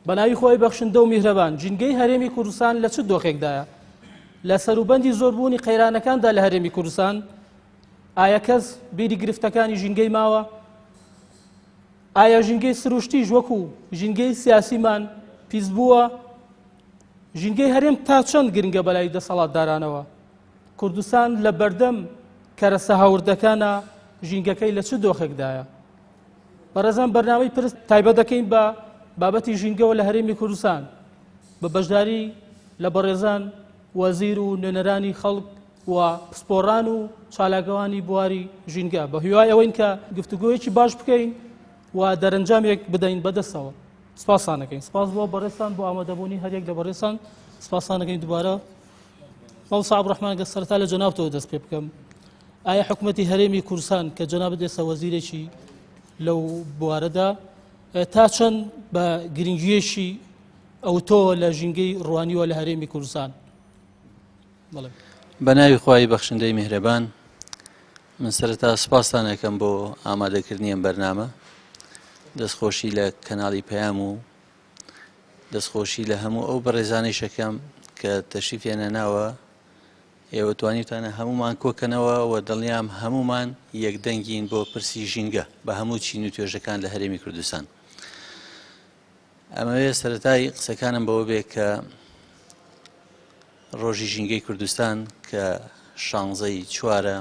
بەناوی خۆی بەخشندە و میهرەبان. ژینگەی هەرێمی کوردستان لە چ دۆخێکدایە؟ لە سەروبەندی زۆربوونی قەیرانەکاندا لە هەرێمی کوردستان، ئایا کەس بیری گرفتەکانی ژینگەی ماوە؟ ئایا ژینگەی سروشتیش وەکو ژینگەی سیاسیمان پیس بووە؟ ژینگەی هەرێم تا چەند گرنگە بەلای دەسەڵاتدارانەوە؟ کوردستان لە بەردەم کەرەسە هاوردەکانە ژینگەکەی لە چ دۆخێکدایە؟ بەڕێزان بەرنامەی پرس تایبەت دەکەین بە بابەتی ژینگەوە لە هەرێمی کوردستان بە بەشداری لە بەڕێزان وەزیر و نوێنەرانی خەڵک و پسپۆڕان و چالاکوانی بواری ژینگە بە هیوای ئەوەین کە گفتوگۆیەکی باش بکەین و دەرەنجامێک بدەین بەدەستەوە. سپاسان دەکەین. سپاس بۆ بەڕێزتان بۆ ئامادەبوونی هەریەک لە بەڕێزتان. سپاسان دەکەین دووبارە. مامۆستا عەبدولڕەحمان گەر سەرەتا لە جەنابتەوە دەست پێ بکەم، ئایا حکوومەتی هەرێمی کوردستان کە جەنابت ئێستا وەزیرێکی لەو بوارەدا تا چەند بە گرنگیەکی ئەوتۆ لە ژینگەی ڕوانیوە لە هەرێمی کوردستان؟ بە ناوی خوای بەخشندەی میهرەبان. من سەرەتا سپاستان ئەکەم بۆ ئامادەکردنی ئەم بەرنامە، دەستخۆشی لە کەناڵی پەیام و دەستخۆشی لە هەموو ئەو بەڕێزانەیش ئەکەم کە تەشریفیان هێناوە. ئێوە توانیوتانە هەمومان کۆکەنەوە و دڵنیام هەمومان یەکدەنگین بۆ پرسی ژینگە بە هەموو چین و توێژەکان لە هەرێمی کوردستان. ئەمەوێ سەرەتای قسەکانم بەوە بێ کە ڕۆژی ژینگەی کوردستان کە شانزەی چوارە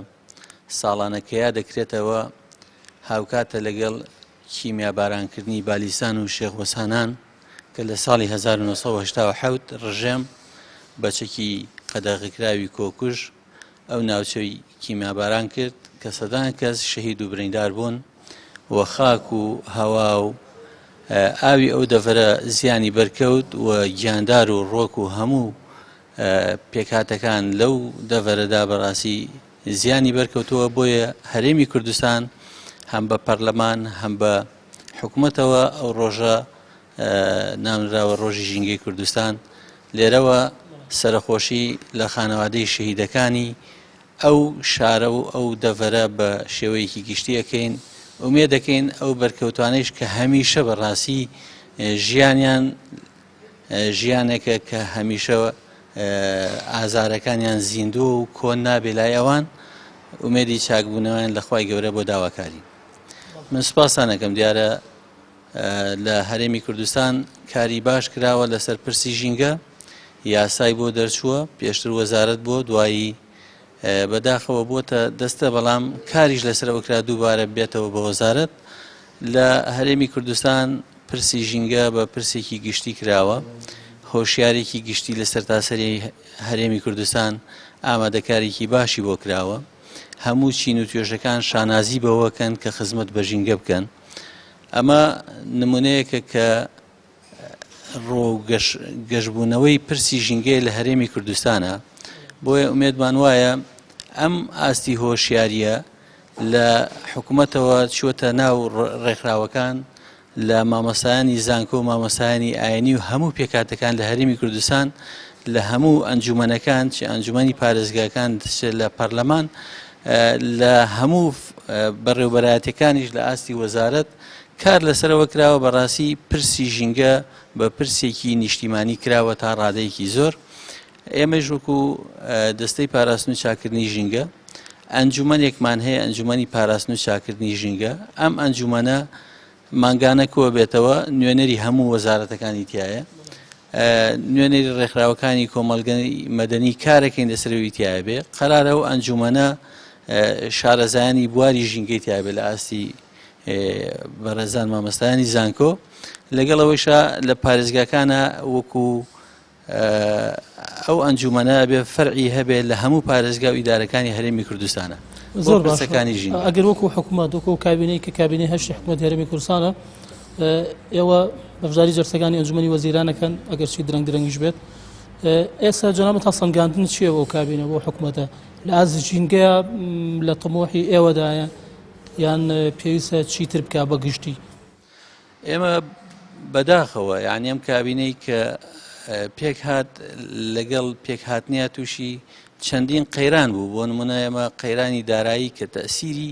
ساڵانە کە یا دەکرێتەوە هاوکاتە لەگەڵ کیمیابارانکردنی بالیسان و شێخ وەسانان کە لە ساڵی 1970 ڕژێم بە چەکی قەدەغەکراوی کۆکوژ ئەو ناوچەی کیمیاباران کرد کە سەدان کەس شەهید و بریندار بوون و خاک و هەوا و ئاوی ئەو دەڤەرە زیانی بەرکەوت و گیاندار و ڕۆک و هەموو پێکهاتەکان لەو دەڤەرەدا بەڕاستی زیانی بەرکەوتووە. بۆیە هەرێمی کوردستان هەم بە پەرلەمان هەم بە حکوومەتەوە ئەو ڕۆژە ناونراوە ڕۆژی ژینگەی کوردستان. لێرەوە سەرەخۆشی لە خانەوادەی شەهیدەکانی ئەو شارە و ئەو دەڤەرە بە شێوەیەکی گشتی ئەکەین. ئومێ دەکەین ئەو بەرکەوتوانەیش کە هەمیشە بەڕاستی ژیانیان ژیانێکە کە هەمیشە ئازارەکانیان زیندووە و کۆن نابێ لای ئەوان، ئومێدی چاکبوونەوەیان لە خوای گەورە بۆ داواکارین. من سوپاستان ئەکەم. دیارە لە هەرێمی کوردستان کاری باش کراوە لەسەر پرسی ژینگە، یاسای بۆ دەرچووە، پێشتر وەزارەت بووە، دوایی بەداخەوە بووەتە دەستە، بەڵام کاریش لەسەر ئەوە کرا دووبارە بێتەوە بە وەزارەت. لە هەرێمی کوردستان پرسی ژینگە بە پرسێکی گشتی کراوە، هۆشیارێکی گشتی لە سەرتاسەری هەرێمی کوردستان ئامادەکارێکی باشی بۆ کراوە. هەموو چین و توێژەکان شانازی بەوەکەن کە خزمەت بە ژینگە بکەن. ئەمە نمونەیەکە کە ڕۆ گەشبوونەوەی پرسی ژینگەیە لە هەرێمی کوردستانە. بۆیە ئومێدمان وایە ئەم ئاستی هۆشیاریە لە حکوومەتەوە چووەتە ناو ڕێکخراوەکان، لە مامۆستایانی زانکۆ و مامۆستایانی ئاینی و هەموو پێکهاتەکان لە هەرێمی کوردستان، لە هەموو ئەنجومەنەکان، چ ئەنجومەنی پارێزگاکان، چ لە پەرلەمان، لە هەموو بەڕێوبەرایەتەکانیش لە ئاستی وەزارەت کار لەسەرەوە کراوە. بەڕاستی پرسی ژینگە بە پرسێکی نیشتیمانی کراوە تا ڕادەیەکی زۆر. ئێمەش وەکو دەستەی پاراستن و چاکردنی ژینگە ئەنجومەنێکمان هەیە، ئەنجومەنی پاراستن و چاکردنی ژینگە. ئەم ئەنجومەنە مانگانە کۆبێتەوە، نوێنەری هەموو وەزارەتەکانی تایە، نوێنەری ڕێکخراوەکانی کۆمەڵگەی مەدەنی کارەکەین لەسەرەوەی تایە بێ. قەرارە و ئەنجومەنە شارەزایانی بواری ژینگەی تایە بێ لە ئاستی بەڕێزان مامۆستایانی زانکۆ، لەگەڵ ئەوەیشا لە پارێزگاکانە وەکو ئەو ئەنجومەنە بێ فەرعی هەبێ لە هەموو پارێزگا و ئیدارەکانی هەرێمی کوردستانە. زۆر باشەکانی ژین ئەگەر وەکو حکوومەت وەکو کابینەی کە کابینەی هەشتی حکوومەت هەرێمی کوردستانە، ئێوە بەشداری جەرسەکانی ئەنجومەنی وەزیرانەکەن ئەگەرچی درەنگ درەنگیش بێت. ئێستا جەنابت هەڵسەنگاندن چییە بۆ کابینە بۆ حکوومەتە لە ئاست ژینگەیە لە تمۆحی ئێوەدایە یان پێویستە چیتر بکە بە گشتی؟ ئێمە بەداخەوە یعنی ئەم کابینەی کە پێک هات لەگەڵ پێکهاتنیا تووشی چەندین قەیران بوو. بۆ نمونە ئێمە قەیرانی دارایی کە تەسیری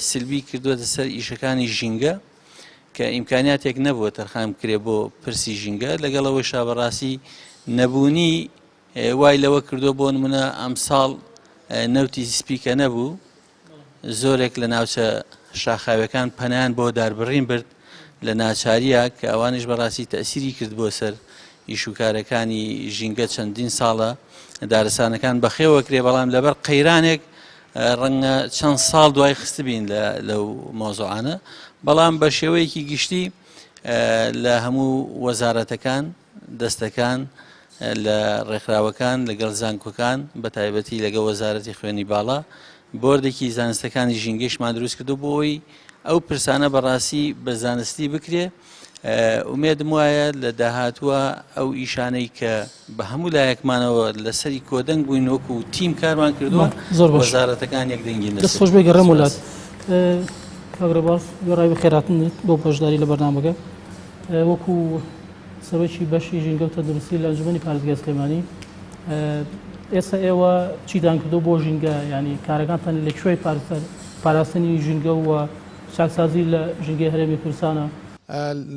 سلبی کردووەتە سەر ئیشەکانی ژینگە. کە ئیمکانیاتێک نەبووە تەرخان بکرێ بۆ پرسی ژینگە، لەگەڵ ئەوەیشا بەڕاستی نەبوونی وای لەوە کردووە بۆ نمونە ئەمساڵ نەوتی سپی کە نەبوو زۆرێک لە ناوچە شاخاویەکان پەنایان بۆ داربڕین برد لە ناچاریە کە ئەوانیش بەڕاستی تەسیری کرد بۆ سەر ئیشوکارەکانی ژینگە چەندین ساڵە دارستانەکان بەخێوە کرێ بەڵام لەبەر قەیرانێک ڕەنگە چەند ساڵ دوای خستبین لەو مۆزۆعانە بەڵام بە شێوەیەکی گشتی لە هەموو وەزارەتەکان دەستەکان لە ڕێکخراوەکان لەگەڵ زانکۆکان بە تایبەتی لەگەڵ وەزارەتی خوێنی باڵا بۆردێکی زانستەکانی ژینگەشمان دروست کردو بۆ ئەوەی ئەو پرسانە بەڕاستی بە زانستی بکرێ ئومێدم وایە لە داهاتووە ئەو ئیشانەی کە بە هەموو لایەکمانەوە لەسەری کۆدەنگ بووین وەکو تیم کارمان کردووە زۆر باش وەزارەتەکان یەک دەنگین دەست خۆش بێ گەڕێم وڵات کاک ڕێباز وێڕای بەخێرهاتنت بۆ بەشداری لە بەرنامەکە وەکو سەرۆکی بەشی ژینگە و تەندروستی لە ئەنجومەنی پارێزگای سلێمانی ئێستا ئێوە چیتان کردو بۆ ژینگە ینی کارەکانتان لە کوێی پاراستنی ژینگە و چاکسازی لە ژینگەی هەرێمی کوردستانە؟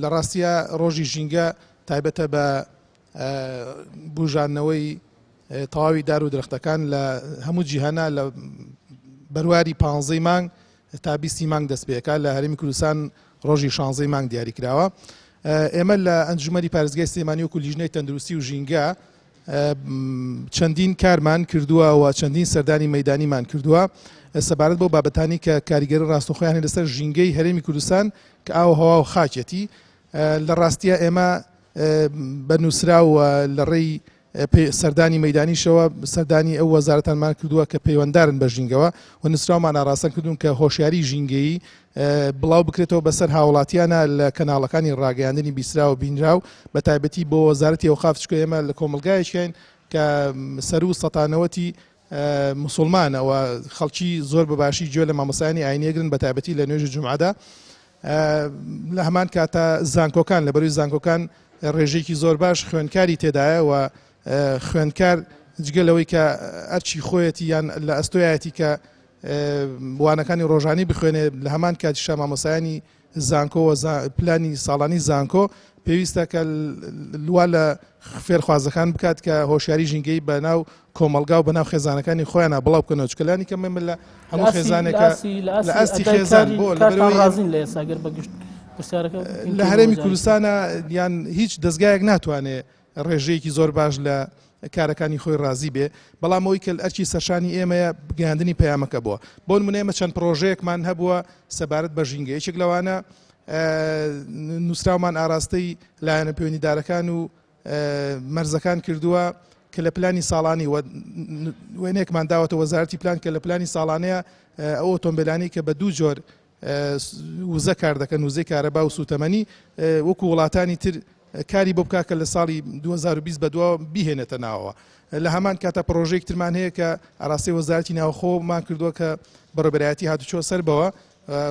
لە ڕاستیا ڕۆژی ژینگە تایبەتە بە بوژاندنەوەی تەواوی دار و درەختەکان لە هەموو جیهانا لە بەرواری پانزەی مانگ تا بیستی مانگ دەست پێکا لە هەرێمی کوردستان ڕۆژی شانزەی مانگ دیاری کراوە ئێمە لە ئەنجومەنی پارێزگای سلێمانی وەکو لیژنەی تەندروستی و ژینگە چەندین کارمان کردووە و چەندین سەردانی مەدانیمان کردووە سەبارەت بۆ بابەتانی کە کاریگەری ڕاستەوخۆیان لەسەر ژینگەی هەرێمی کوردستان کە ئاو هەوا و خاکێتی لە ڕاستیە ئێمە بە نووسراو و لە ڕێی سەردانی مەدانیشەوە سەردانی ئەو وەزارەتانمان کردووە کە پەیوەندارن بە ژینگەوە و نووسراومان ئاراستە کردوون کە هۆشیاری ژینگەیی بڵاو بکرێتەوە بەسەر هاوڵاتیانە لە کەناڵەکانی ڕاگەیاندنی بیسرا و بینراو بە تایبەتی بۆ وەزارەتی ئەوقاف چکە ئێمە لە کۆمەڵگایەکین کە سەرو سەتانەوەتی مسلمانە و خەڵکی زۆر بە باشی گوێ لە مامۆستایانی ئاینیەگرن بە تایبەتی لە نوێژی جومعەدا لە هەمان کاتا زانکۆکان لە بەروی زانکۆکان ڕێژەیەکی زۆر باش خوێندکاری تێدایە و خوێندکار جگە لەوەی کە ئەرچی خۆیەتی یان لە ئەستۆیەتی کە وانەکانی ڕۆژانی بخوێنێ لە هەمان کاتیشا مامۆسایانی زانکۆ و پلانی ساڵانی زانکۆ پێویستە کە لوا لە فێرخوازەکان بکات کە هۆشیاری ژینگەی بە ناو کۆمەڵگا و بە ناو خێزانەکانی خۆیانە بڵاو بکەنەوە چونکە لانی کەم من لە هەموو خێزانێکە لە ئاستی خێزان بۆ ڕازین لە ئێستا گەر بە گشت پرسیارەکە لە هەرێمی کوردستانە یان هیچ دەزگایەک ناتوانێ ڕێژەیەکی زۆر باش لە کارەکانی خۆی ڕازی بێ بەڵام ئەوەی کە ئەرکی سەرشانی ئێمەیە گەیاندنی پەیامەکە بووە بۆ نمونە ئێمە چەند پرۆژەیەکمان هەبووە سەبارەت بە ژینگە یەکێک لەوانە نووسراومان ئاراستەی لایەنە پەیوەندیدارەکان و مەرزەکان کردووە کە لە پلانی ساڵانی وێنێکمان داوەتە وەزارەتی پلان کە لە پلانی ساڵانەیە ئەو ئۆتۆمبیلانی کە بە دوو جۆر وزە کار دەکەن وزەی کارەبا و سوتەمەنی وەکو وڵاتانی تر کاری بۆ بکە کە لە ساڵی 2020 بەدوا بیهێنێتە ناوەوە لە هەمان کاتە پرۆژەیەک ترمان هەیە کە ئاراستەی وەزارەتی ناوخۆمان کردووە کە بەڕێوەبەرایەتی هاتوچۆ سەر بەوە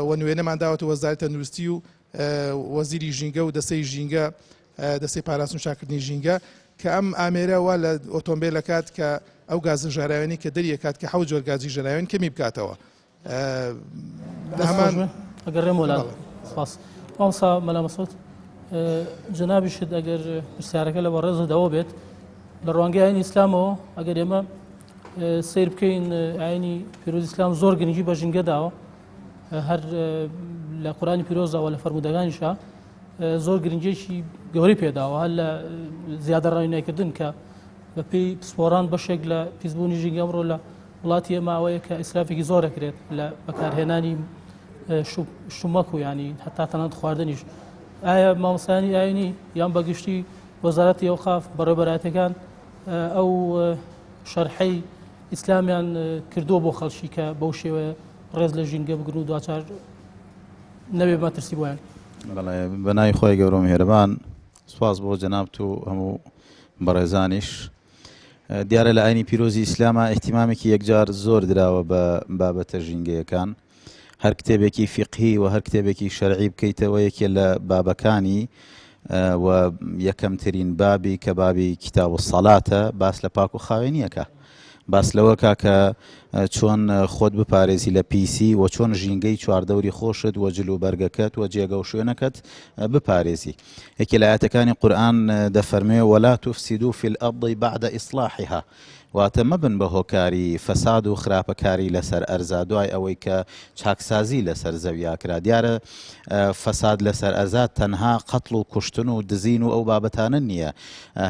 و نوێنەمان داوەتە وەزارەتی تەندروستی و وەزیری ژینگە و دەستەی ژینگە دەستەی پاراستن و چاکردنی ژینگە کە ئەم ئامێرە وا لە ئۆتۆمبیل ئەکات کە ئەو گازە ژەهراویانەی کە دەریەکات کە حەوت جۆر گازی ژەهراوین کەمی بکاتەوە لە هەمان ئەگەڕێم وەلا سپاس مامۆستا مەلا مەسعود جەنابیشت ئەگەر پرسیارەکە لە بەڕێزت ئەوە بێت لە ڕوانگەی ئاینی ئیسلامەوە ئەگەر ئێمە سیر بکەین ئاینی پیرۆز ئیسلام زۆر گرنگی بە ژینگە داوە هەر لە قورانی پیرۆزەوە لە فەرمودەکانیشا زۆر گرنگێکی گەورەی پێداوە هەر لە زیادە ڕای نەکردن کە بەپێی پسپۆران بەشێک لە پیسبوونی ژینگە ئەمڕۆ لە وڵاتی ئێمە ئەوەیە کە ئیسرافێکی زۆر دەکرێت لە بەکارهێنانی شتومەک و ینی هەتا تەنانەت خواردنیش ئایا مامۆستایانی ئاینی یان بەگشتی وەزارەتی ئەوقاف بەڕێوەبەرایەتەکان ئەو شەرحەی ئیسلامیان کردووە بۆ خەڵکی کە بەو شێوەیە ڕێز لە ژینگە بگرن و دواجار نەبێ مەترسی بۆیان. بەڵێ بە ناوی خوای گەورە و میهرەبان سوپاس بۆ جەنابت و هەموو بەڕێزانیش. دیارە لە ئاینی پیرۆزی ئیسلاما ئیهتیمامێکی یەکجار زۆر دراوە بە بابەتە ژینگەیەکان. هەر کتێبێکی فیقهی و هەر کتێبێکی شەرعی بکەیتەوە یەکێ لە بابەکانی و یەکەمترین بابی کە بابی کتاب الصلاتە باس لە پاک و خاوێنیەکە. باس لەوە کا کە چۆن خۆت بپارێزی لە پیسی و چۆن ژینگەی چواردەوری خۆشت و جل و بەرگەکەت و جێگە و شوێنەکەت بپارێزی. یەکێ لە ئایەتەکانی قورئان دەفەرموێ، ولا تفسدوا فی الارض بعد اصلاحها، واتە مەبن بە هۆکاری فەساد و خراپەکاری لەسەر ئەرزا دوای ئەوەی کە چاکسازی لەسەر زەویا کرا. دیارە فەساد لەسەر ئەرزا تەنها قەتڵ و کوشتن و دزین و ئەو بابەتانە نییە.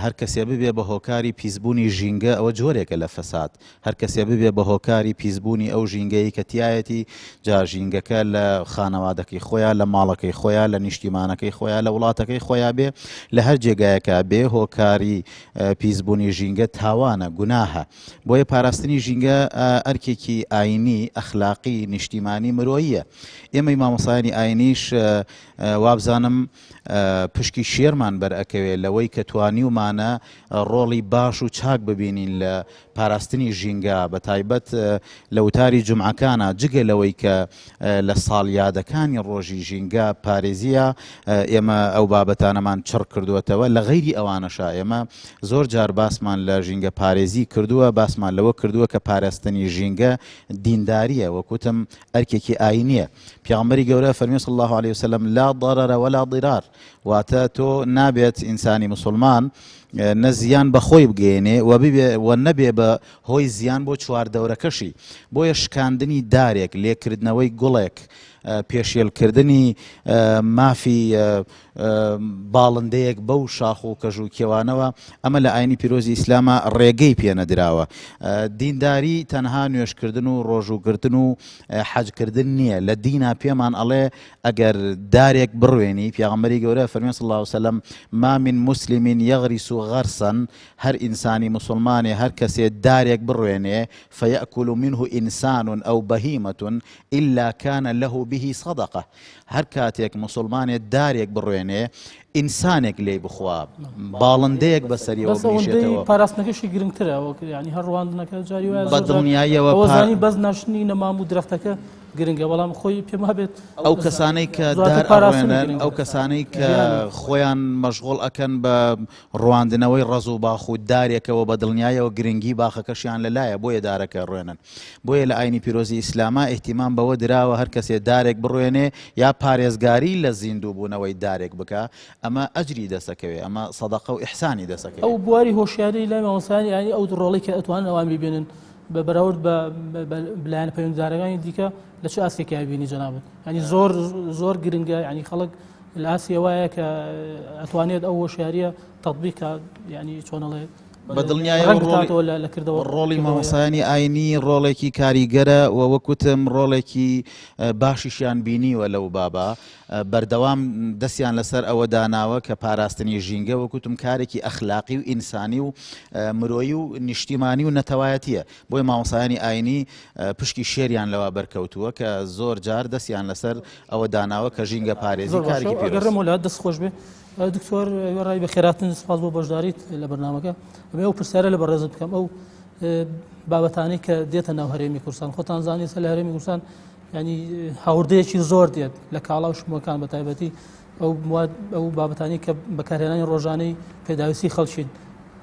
هەر کەسێ ببێ بە هۆکاری پیسبوونی ژینگە ئەوە جۆرێکە لە فەساد. هەر کەسێ ببێ بە هۆکاری پیسبوونی ئەو ژینگەی کە تیایەتی، جا ژینگەکە لە خانەوادەکەی خۆیا، لە ماڵەکەی خۆیا، لە نیشتیمانەکەی خۆیا، لە وڵاتەکەی خۆیا بێ، لە هەر جێگایەکا بێ، هۆکاری پیسبوونی ژینگە تاوانە، گوناهە. بۆیە پاراستنی ژینگە ئەرکێکی ئاینی، ئەخلاقی، نیشتیمانی، مرۆییە. ئێمەی مامۆستایانی ئاینیش وابزانم پشکی شێرمان بەرئەکەوێ لەوەی کە توانیومانە ڕۆڵی باش و چاک ببینین لە پاراستنی ژینگە بە تایبەت لە وتاری جومعەکانا جگە لەوەی کە لە ساڵیادەکانی ڕۆژی ژینگە پارێزیە ئێمە ئەو بابەتانەمان چڕ کردووەتەوە لە غەیری ئەوانەشا ئێمە زۆر جار باسمان لە ژینگە پارێزی کردووە باسمان لەوە کردووە کە پاراستنی ژینگە دینداریە وەکوتم ئەرکێکی ئاینیە پیامبەری گەورە فەرمی صلی الله علیه وسلم لا ضرر ولا ضرار واتە تۆ نابێت ئینسانی مسلمان نە زیان بە خۆی بگەیەنێ و ببێ و نەبێ بە هۆی زیان بۆ چواردەورەکەشی بۆیە شکاندنی دارێک لێکردنەوەی گوڵێک پێشێلکردنی مافی باڵندەیەک بەو شاخ و کەژ و کێوانەوە ئەمە لە ئاینی پیرۆزی ئیسلامە ڕێگەی پێنەدراوە دینداری تەنها نوێشکردن و ڕۆژووگرتن و حەجکردن نییە لە دینا پێمان ئەڵێ ئەگەر دارێک بڕوێنی پیاغەمبەری گەورە فەرمی صلی الله علیه وسلم ما من مسلم یغرس غرسا هەر ئینسانی موسڵمانێ هەر کەسێ دارێک بڕوێنێ فیأکل منه انسان او بهیمة الا کان له به صدقە هەر کاتێک موسڵمانێ دارێک بڕوێنێ ئینسانێک لێی بخوا باڵندەیەک بەسەریەوە بەس ئەوەندەی بنیشێتەوە پاراستنەکەشی گرنگترە وەک یعنی هەر ڕواندنەکە جاری وایە بە زۆر جار دڵنیاییەوە ئەوە پار زانی بەس ناشتنی نەمام و درەختەکە گرنگە بەڵام خۆی پێم وابێت ئەو کەسانەی کە زیاتر دار پاراستنی ئەڕوێنن گرنگە ئەو کەسانەی کە ژیانی. خۆیان مەشغوڵ ئەکەن بە ڕواندنەوەی ڕەز و باخ و دارێکەوە بە دڵنیایەوە گرنگی باخەکەشیان لەلایە بۆیە دارەکە ڕوێنن بۆیە لە ئاینی پیرۆزی ئیسلاما ئیهتیمام بەوە دراوە هەر کەسێ دارێک بڕوێنێ یا پارێزگاری لە زیندوو بوونەوەی دارێک بکا ئەمە ئەجری دەسەکەوێ ئەمە سەدەقە و ئیحسانی دەسەکەوێ. ئەو بواری هۆشیاری لای مامۆستایانی ئاینی ئەو ڕۆڵەی کە ئەتوانن ئەوان بیبینن بە بەراورد بە لایەنە پەیوەندیدارەکانی دیکە لە چ ئاستێکیا بینی جەنابت؟ ینی زۆر زۆر گرنگە ینی خەڵک لە ئاستی وایە کە ئەتوانێت ئەو هۆشیاریە تطبیقە ینی چۆنەڵێ بە دڵنیایەوە ڕۆڵی مامۆستایانی ئاینی ڕۆڵێکی کاریگەرە و وەکوتم ڕۆڵێکی باشیشیان بینیوە لەو بابە بەردەوام دەستیان لەسەر ئەوە داناوە کە پاراستنی ژینگە وەکوتم کارێکی ئەخلاقی و ئینسانی و مرۆیی و نیشتیمانی و نەتەوایەتیە بۆیە مامۆستایانی ئاینی پشکی شێریان لەوە بەرکەوتووە کە زۆر جار دەستیان لەسەر ئەوە داناوە کە ژینگە پارێزی کارێکی پیرۆزە. ئەگەڕێمەوە لات دەست خۆش بێ دکتۆر وێڕای بەخێراتن سپاس بۆ بەشداریت لە بەرنامەکە ئەمێ ئەو پرسیارە لە بەڕێزت بکەم ئەو بابەتانەی کە دێتە ناو هەرێمی کوردستان خۆتان زانیت لە هەرێمی کوردستان ینی هاوردەیەکی زۆر دێت لە کاڵا و شمەکان بە تایبەتی ئەو ئەو بابەتانی کە بەکارهێنانی ڕۆژانەی پێداویستی خەڵکین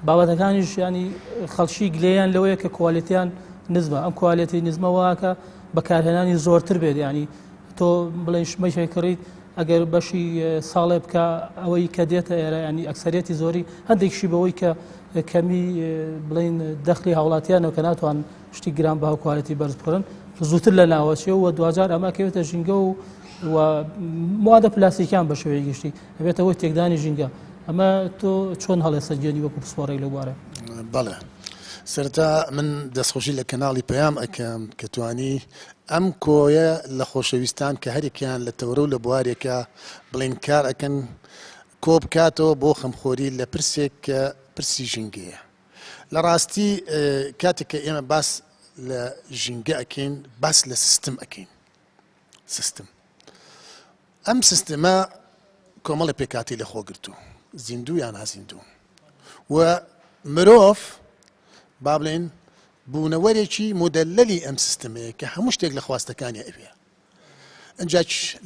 بابەتەکانیش ینی خەڵکی گلەیان لەوەیە کە کوالێتیان نزمە ئەم کوالێتی نزمە واکە بەکارهێنانی زۆرتر بێت ینی تۆ بڵێ شمەشێک کڕیت ئەگەر بەشی ساڵێ بکە ئەوەی کە دێتە ئێرە ینی ئەکسەرێتی زۆری هەندێکشی بەوەی کە کەمی بڵین دەخلی هاوڵاتیانەوە کە ناتوان شتی گران بەها کوالێتی بەرز بکڕن زووتر لە ناوەچێ و دواجار ئەمە کەوێتە ژینگە و و موادە پلاستیکیان بە شێوەیەکی گشتی ئەبێتە هۆی تێکدانی ژینگە ئەمە تۆ چۆن هەڵێسەنگێنی وەکو پسپۆڕێک لەو بوارە؟ بەڵێ سەرەتا من دەستخۆشی لە کەناڵی پەیام ئەکەم کە توانی ئەم کۆیە لە خۆشەویستان کە هەرێکیان لە تەورە و لە بوارێکە بڵین کار ئەکەن کۆ بکاتەوە بۆ خەمخۆری لە پرسێک کە پرسی ژینگەیە لە ڕاستی کاتێک کە ئێمە باس لە ژینگە ئەکەین باس لە سیستم ئەکەین سیستم ئەم سیستمە کۆمەڵی پێکاتی لە خۆگرتوو زیندوو یان نازیندوو و مرۆڤ با بڵێن بوونەوەرێکی مدەللی ئەم سیستمەیە کە هەموو شتێک لە خواستەکانی ئەوێ ئەجا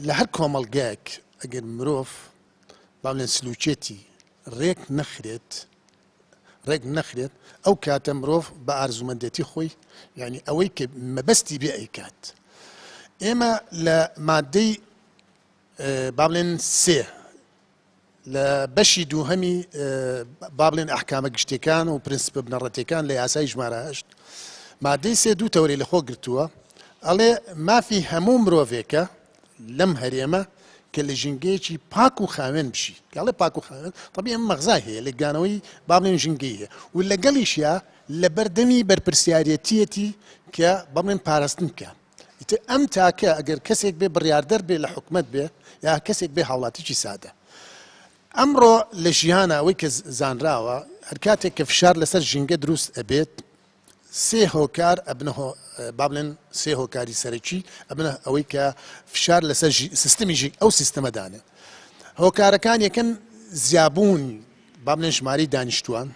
لە هەر کۆمەڵگایەک ئەگەر مرۆڤ با بڵێن سلوکێتی ڕێک نەخرێت. ڕێک نەخرێت ئەو کاتە مرۆڤ بە ئارزومەندێتی خۆی یعنی ئەوەی کە مەبەستی بێ ئەیکات. ئێمە لە مادەی با بڵێن سێ لە بەشی دووهەمی با بڵێن ئەحکامە گشتیەکان و پرنسپە بنەڕەتیەکان لە یاسای ژمارە هەشت مادەی سێ دوو تەوەری لەخۆ گرتووە ئەڵێ مافی هەموو مرۆڤێکە لەم هەرێمە کە لە ژینگەیەکی پاک و خاوێن بژی کاڵێ پاک و خاوێن طبی ئەم مەغزای هەیە لێکدانەوەی با بڵێن ژینگەی هەیە و لەگەڵیشیا لەبەردەمی بەرپرسیارەتیەتی کە بەڵێن پاراستن بکە ئیتر ئەم تاکە ئەگەر کەسێک بێ بڕیاردەر بێ لە حکومەت بێ یا کەسێک بێ هاوڵاتیی سادە ئەمڕۆ لە ژیانە ئەوەی کە زانراوە هەر کاتێک کە فشار لەسەر ژینگە دروست ئەبێت سێ هۆکار ئەبنە با بڵێن سێ هۆکاری سەرەکی ئەبنە ئەوەی کە فشار لەسەر سیستمی ژی ئەو سیستەمە دانێ هۆکارەکان یەکەم زیابوون با بڵێن ژمارەی دانیشتووان،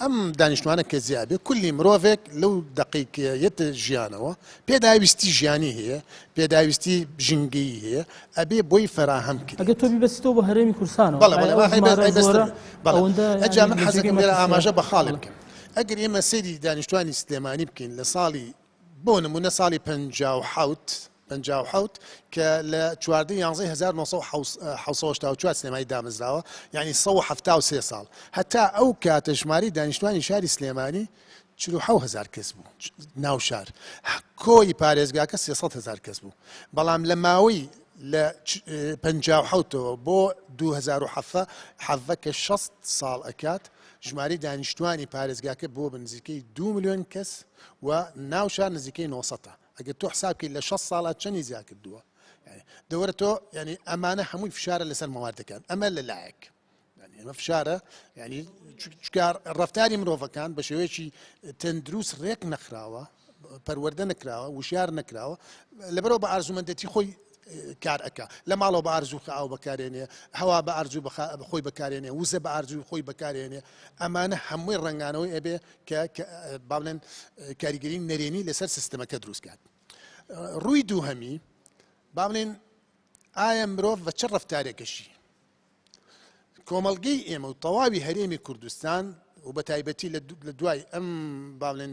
ئەم دانیشتوانە کە زیاد بێت کولی مرۆڤێک لەو دەقەی کە یەتە ژیانەوە پێداویستی ژیانی هەیە، پێداویستی ژینگەیی هەیە، ئەبێ بۆی فەراهەم کرێت. ئەگەر تۆ بیبەستیتەوە بە هەرێمی کوردستانەوە، بەڵێ، ئایا بەڵێ، ئەو ئەی ژمارە بەس- زۆرە بەڵێ. ئەوەندە ئەجا یانی من لە حەزەکەم جێگەی لێرە مەترسییە؟ ئاماژە بە خاڵێ بەڵێ. بکەم. ئەگەر ئێمە سەیری دانیشتوانی سلێمانی بکەین لە ساڵی بۆ نموونە ساڵی 57 57 کە لە 14 یانزەی 1984 سلێمانی دامەزراوە یعنی 173 ساڵ هەتا ئەو کاتە ژمارەی دانیشتوانی شاری سلێمانی 47 هزار کەس بوو ناو شار کۆی پارێزگاکە 300 هزار کەس بوو بەڵام لە ماوەی لە 57ەوە بۆ 2017 حەڤە کە 60 ساڵ ئەکات ژمارەی دانیشتوانی پارێزگاکە بووە بە نزیکەی 2 ملیۆن کەس و ناو شار نزیکەی 900 ئەگەر تۆ حساب کەی لە 60 ساڵا چەنی زیاد کردووە دەوەرە تۆ ینی ئەمانە هەمووی فشارە لەسەر مەوادەکان ئەمە لە لایەک ئەمە فشارە ینی چکار ڕفتاری مرۆڤەکان بە شێوەیەکی تەندروست ڕێک نەخراوە پەروەردە نەکراوە وشیار نەکراوە لەبەرەوە بە ئارزومەندێتی خۆی کار ئەکا لە ماڵەوە بە ئارزوو ئاو بەکارێنێ هەوا بە ئارزوو خۆی بەکارێنێ وزە بە ئارزوو خۆی بەکارێنێ ئەمانە هەمووی ڕەنگانەوەی ئەبێ کە با بڵێن کاریگەری نەرێنی لەسەر سیستەمەکە دروست کات. ڕووی دووهەمی با بڵێن ئایا مرۆڤ بە چ ڕەفتارێکەشی کۆمەڵگەی ئێمە و تەواوی هەرێمی کوردستان و بە تایبەتی لە دوای ئەم با بڵێن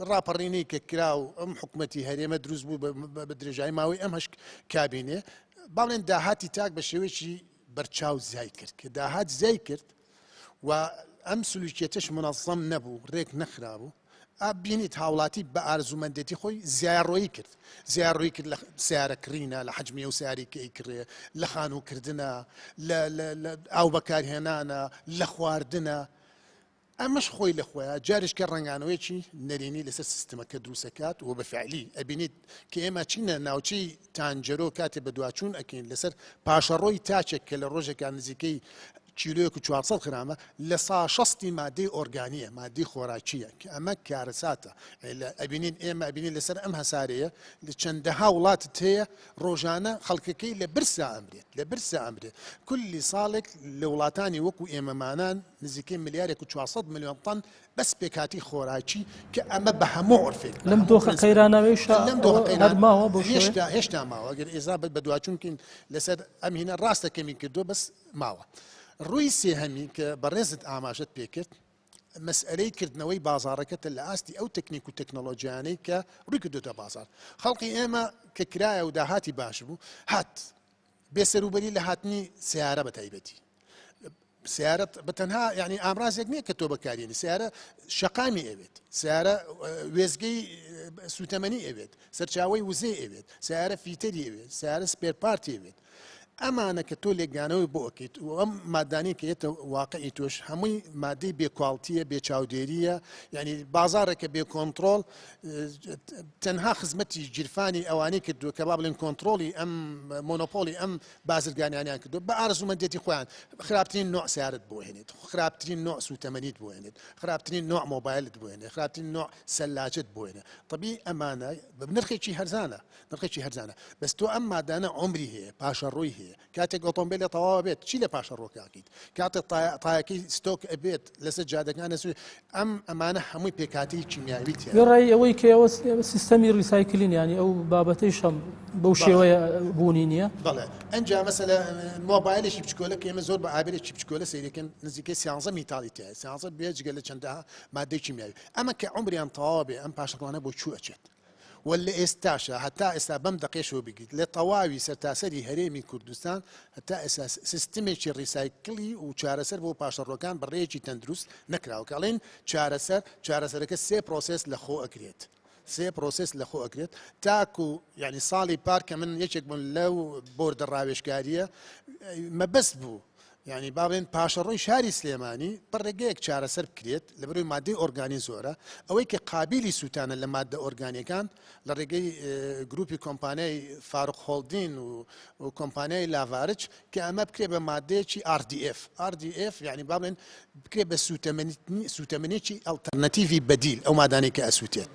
ڕاپەڕینەی کە کرا و ئەم حکوومەتی هەرێمە دروست بوو بە درێژایی ماوەی ئەم هەشت کابینێ با بڵێن داهاتی تاک بە شێوەیەکی بەرچاو زیای کرد کە داهات زیای کرد و ئەم سلوکیەتەش منەزەم نەبوو، رێک نەخرابوو، ئا بینیت هاوڵاتی بە ئارزومەندێتی خۆی زیاڕۆیی کرد، زیاڕۆیی کرد لە سەیارە کڕینە، لە حەجمی ئەو سەیارەی کە ئەیکڕێ، لە خانوو کردنە، لە لە لە ئاو بەکارهێنانە، لە خواردنە. ئەمەش خۆی لە خۆیا جارێکە ڕەنگانەوەیەکی نەرێنی لەسەر سیستمەکە دروست ئەکات و بە فعلی ئەبینیت کە ئێمە چینە ناوچەی تانجەرۆ کاتێ بەدواچوون ئەکەین لەسەر پاشەڕۆی تاکێک کە لە ڕۆژێکا نزیکەی کیلۆیەک و 400 غرامە لە سا شەستی مادەی ئۆرگانیە مادەی خۆراکیە کە ئەمە کارەساتە ئەبینین ئێمە ئەبینین لەسەر ئەم هەسارەیە لە چەندەها وڵاتت هەیە ڕۆژانە خەڵکەکەی لە برسا ئەمرێت لە برسا ئەمرێت کولی ساڵێک لە وڵاتانی وەکو ئێمەمانان نزیکەی ملیارێک و 400 ملیۆن تەن بەس پێکهاتی خۆراکی کە ئەمە بە هەموو عورفێک لەم دۆخە قەیراناویشا لەم دۆخە قەیران هەر ماوە بۆ شێوەیە؟ هێشتا هێشتا ماوە ئەگەر ئێزا بەدواچوون بکەین لەسەر ئەم هینە ڕاستە کەمی کردووە بەس ماوە ڕووی سێهەمی کە بەڕێزت ئاماژەت پێکرد مەسئلەی کردنەوەی بازاڕەکەتە لە ئاستی ئەو تەکنیک و تەکنەلۆژیانەی کە ڕووی کردوتە بازار خەڵقی ئێمە کە کرایە و داهاتی باش بوو هات بێسەروبەری لە هاتنی سیارە بە تایبەتی سیارە بە تەنها یعنی ئامرازێک نییە کە تۆ بەکارێنی سیارە شەقامی ئەوێت سیارە وێزگەی سوتەمەنی ئەوێت سەرچاوەی وزەی ئەوێت سیارە فیتەری ئەوێت سیارە spare part ی ئەوێت ئەمانە کە تۆ لێکدانەوەی بۆ ئەکەیت و ئەم مادانەی کە یەتە واقعی تۆش هەمووی مادەی بێ quality یە بێ چاودێریە یعنی بازارێکە بێ کۆنتترۆل تەنها خزمەتی گیرفانی ئەوانەی کردووە کە با بڵێن کۆنتترۆلی ئەم مۆنۆپۆلی ئەم بازرگانیانیان کردو بە ئارزومەندێتی خۆیان خراپترین نوع سیارت بۆ هێنێت خراپترین نوع سوتەمەنیت بۆ هێنێت خراپترین نوع مۆبایلت بۆ هێنێت خراپترین نوع سەلاجت بۆ هێنێت طبی ئەمانە بە نرخێکی هەرزانە نرخێکی هەرزانە بەس تۆ ئەم مادانە عمری هەیە پاشەڕۆی هەیە. هەیە. کاتێک ئۆتۆمبێلێ تەواو ئەبێت چی لە پاشەڕۆکە ئەکەیت؟ کاتێک تایەکەی ستۆک ئەبێت لەسەر جادەکان ئەسوێ ئەم ئەمانە هەمووی پێکهاتەی کیمیاوی تیایە. وێڕای ئەوەی کە ئێوە سیستەمی recycling یانی ئەو بابەتەیش هەم بەو شێوەیە بوونی نییە. بەڵێ ئەنجا مەسەلە مۆبایلێکی بچکۆلە کە ئێمە زۆر بە ئامێرێکی بچکۆلە سەیرەکەن نزیکەی سیانزە میتاڵی تیایە سیانزە بێجگە لە چەندەها مادەی کیمیاوی ئەمە کە عومریان تەواو بێ ئەم پاشەڕۆانە بۆ کوێ ئەچێت؟ و لە ئێستاشا هەتا ئێستا بەم دەقێشەوە بگریت لە تەواوی سەرتاسەری هەرێمی کوردستان هەتا ئێستا سیستمێکی ڕیسایکلی و چارەسەر بۆ پاشەڕۆکان بە ڕێیەکی تەندروست نەکراوە کە ئەڵێن چارەسەر چارەسەرەکە سێ پرۆسێس لە خۆ ئەگرێت سێ پرۆسێس لە خۆ ئەگرێت تاکو یعنی ساڵی پار کە من یەکێک بوون لەو بۆردە ڕاوێژکاریە مەبەست بوو یانی با بڵێن پاشەڕۆی شاری سلێمانی بە ڕێگەیەک چارەسەر بکرێت لەبەرئەوەی مادەی ئۆرگانی زۆرە ئەوەی کە قابیلی سووتانە لە مادە ئۆرگانیەکان لە ڕێگەی گروپی کۆمپانیای فاروق هۆڵدین و کۆمپانیای لاڤارچ کە ئەمە بکرێت بە مادەیەکی RDF RDF یعنی با بڵێن بکرێت بە سووتەمەنیێکی ئەڵتەرنەتیڤی بەدیل ئەو مادانەی کە ئەسووتێت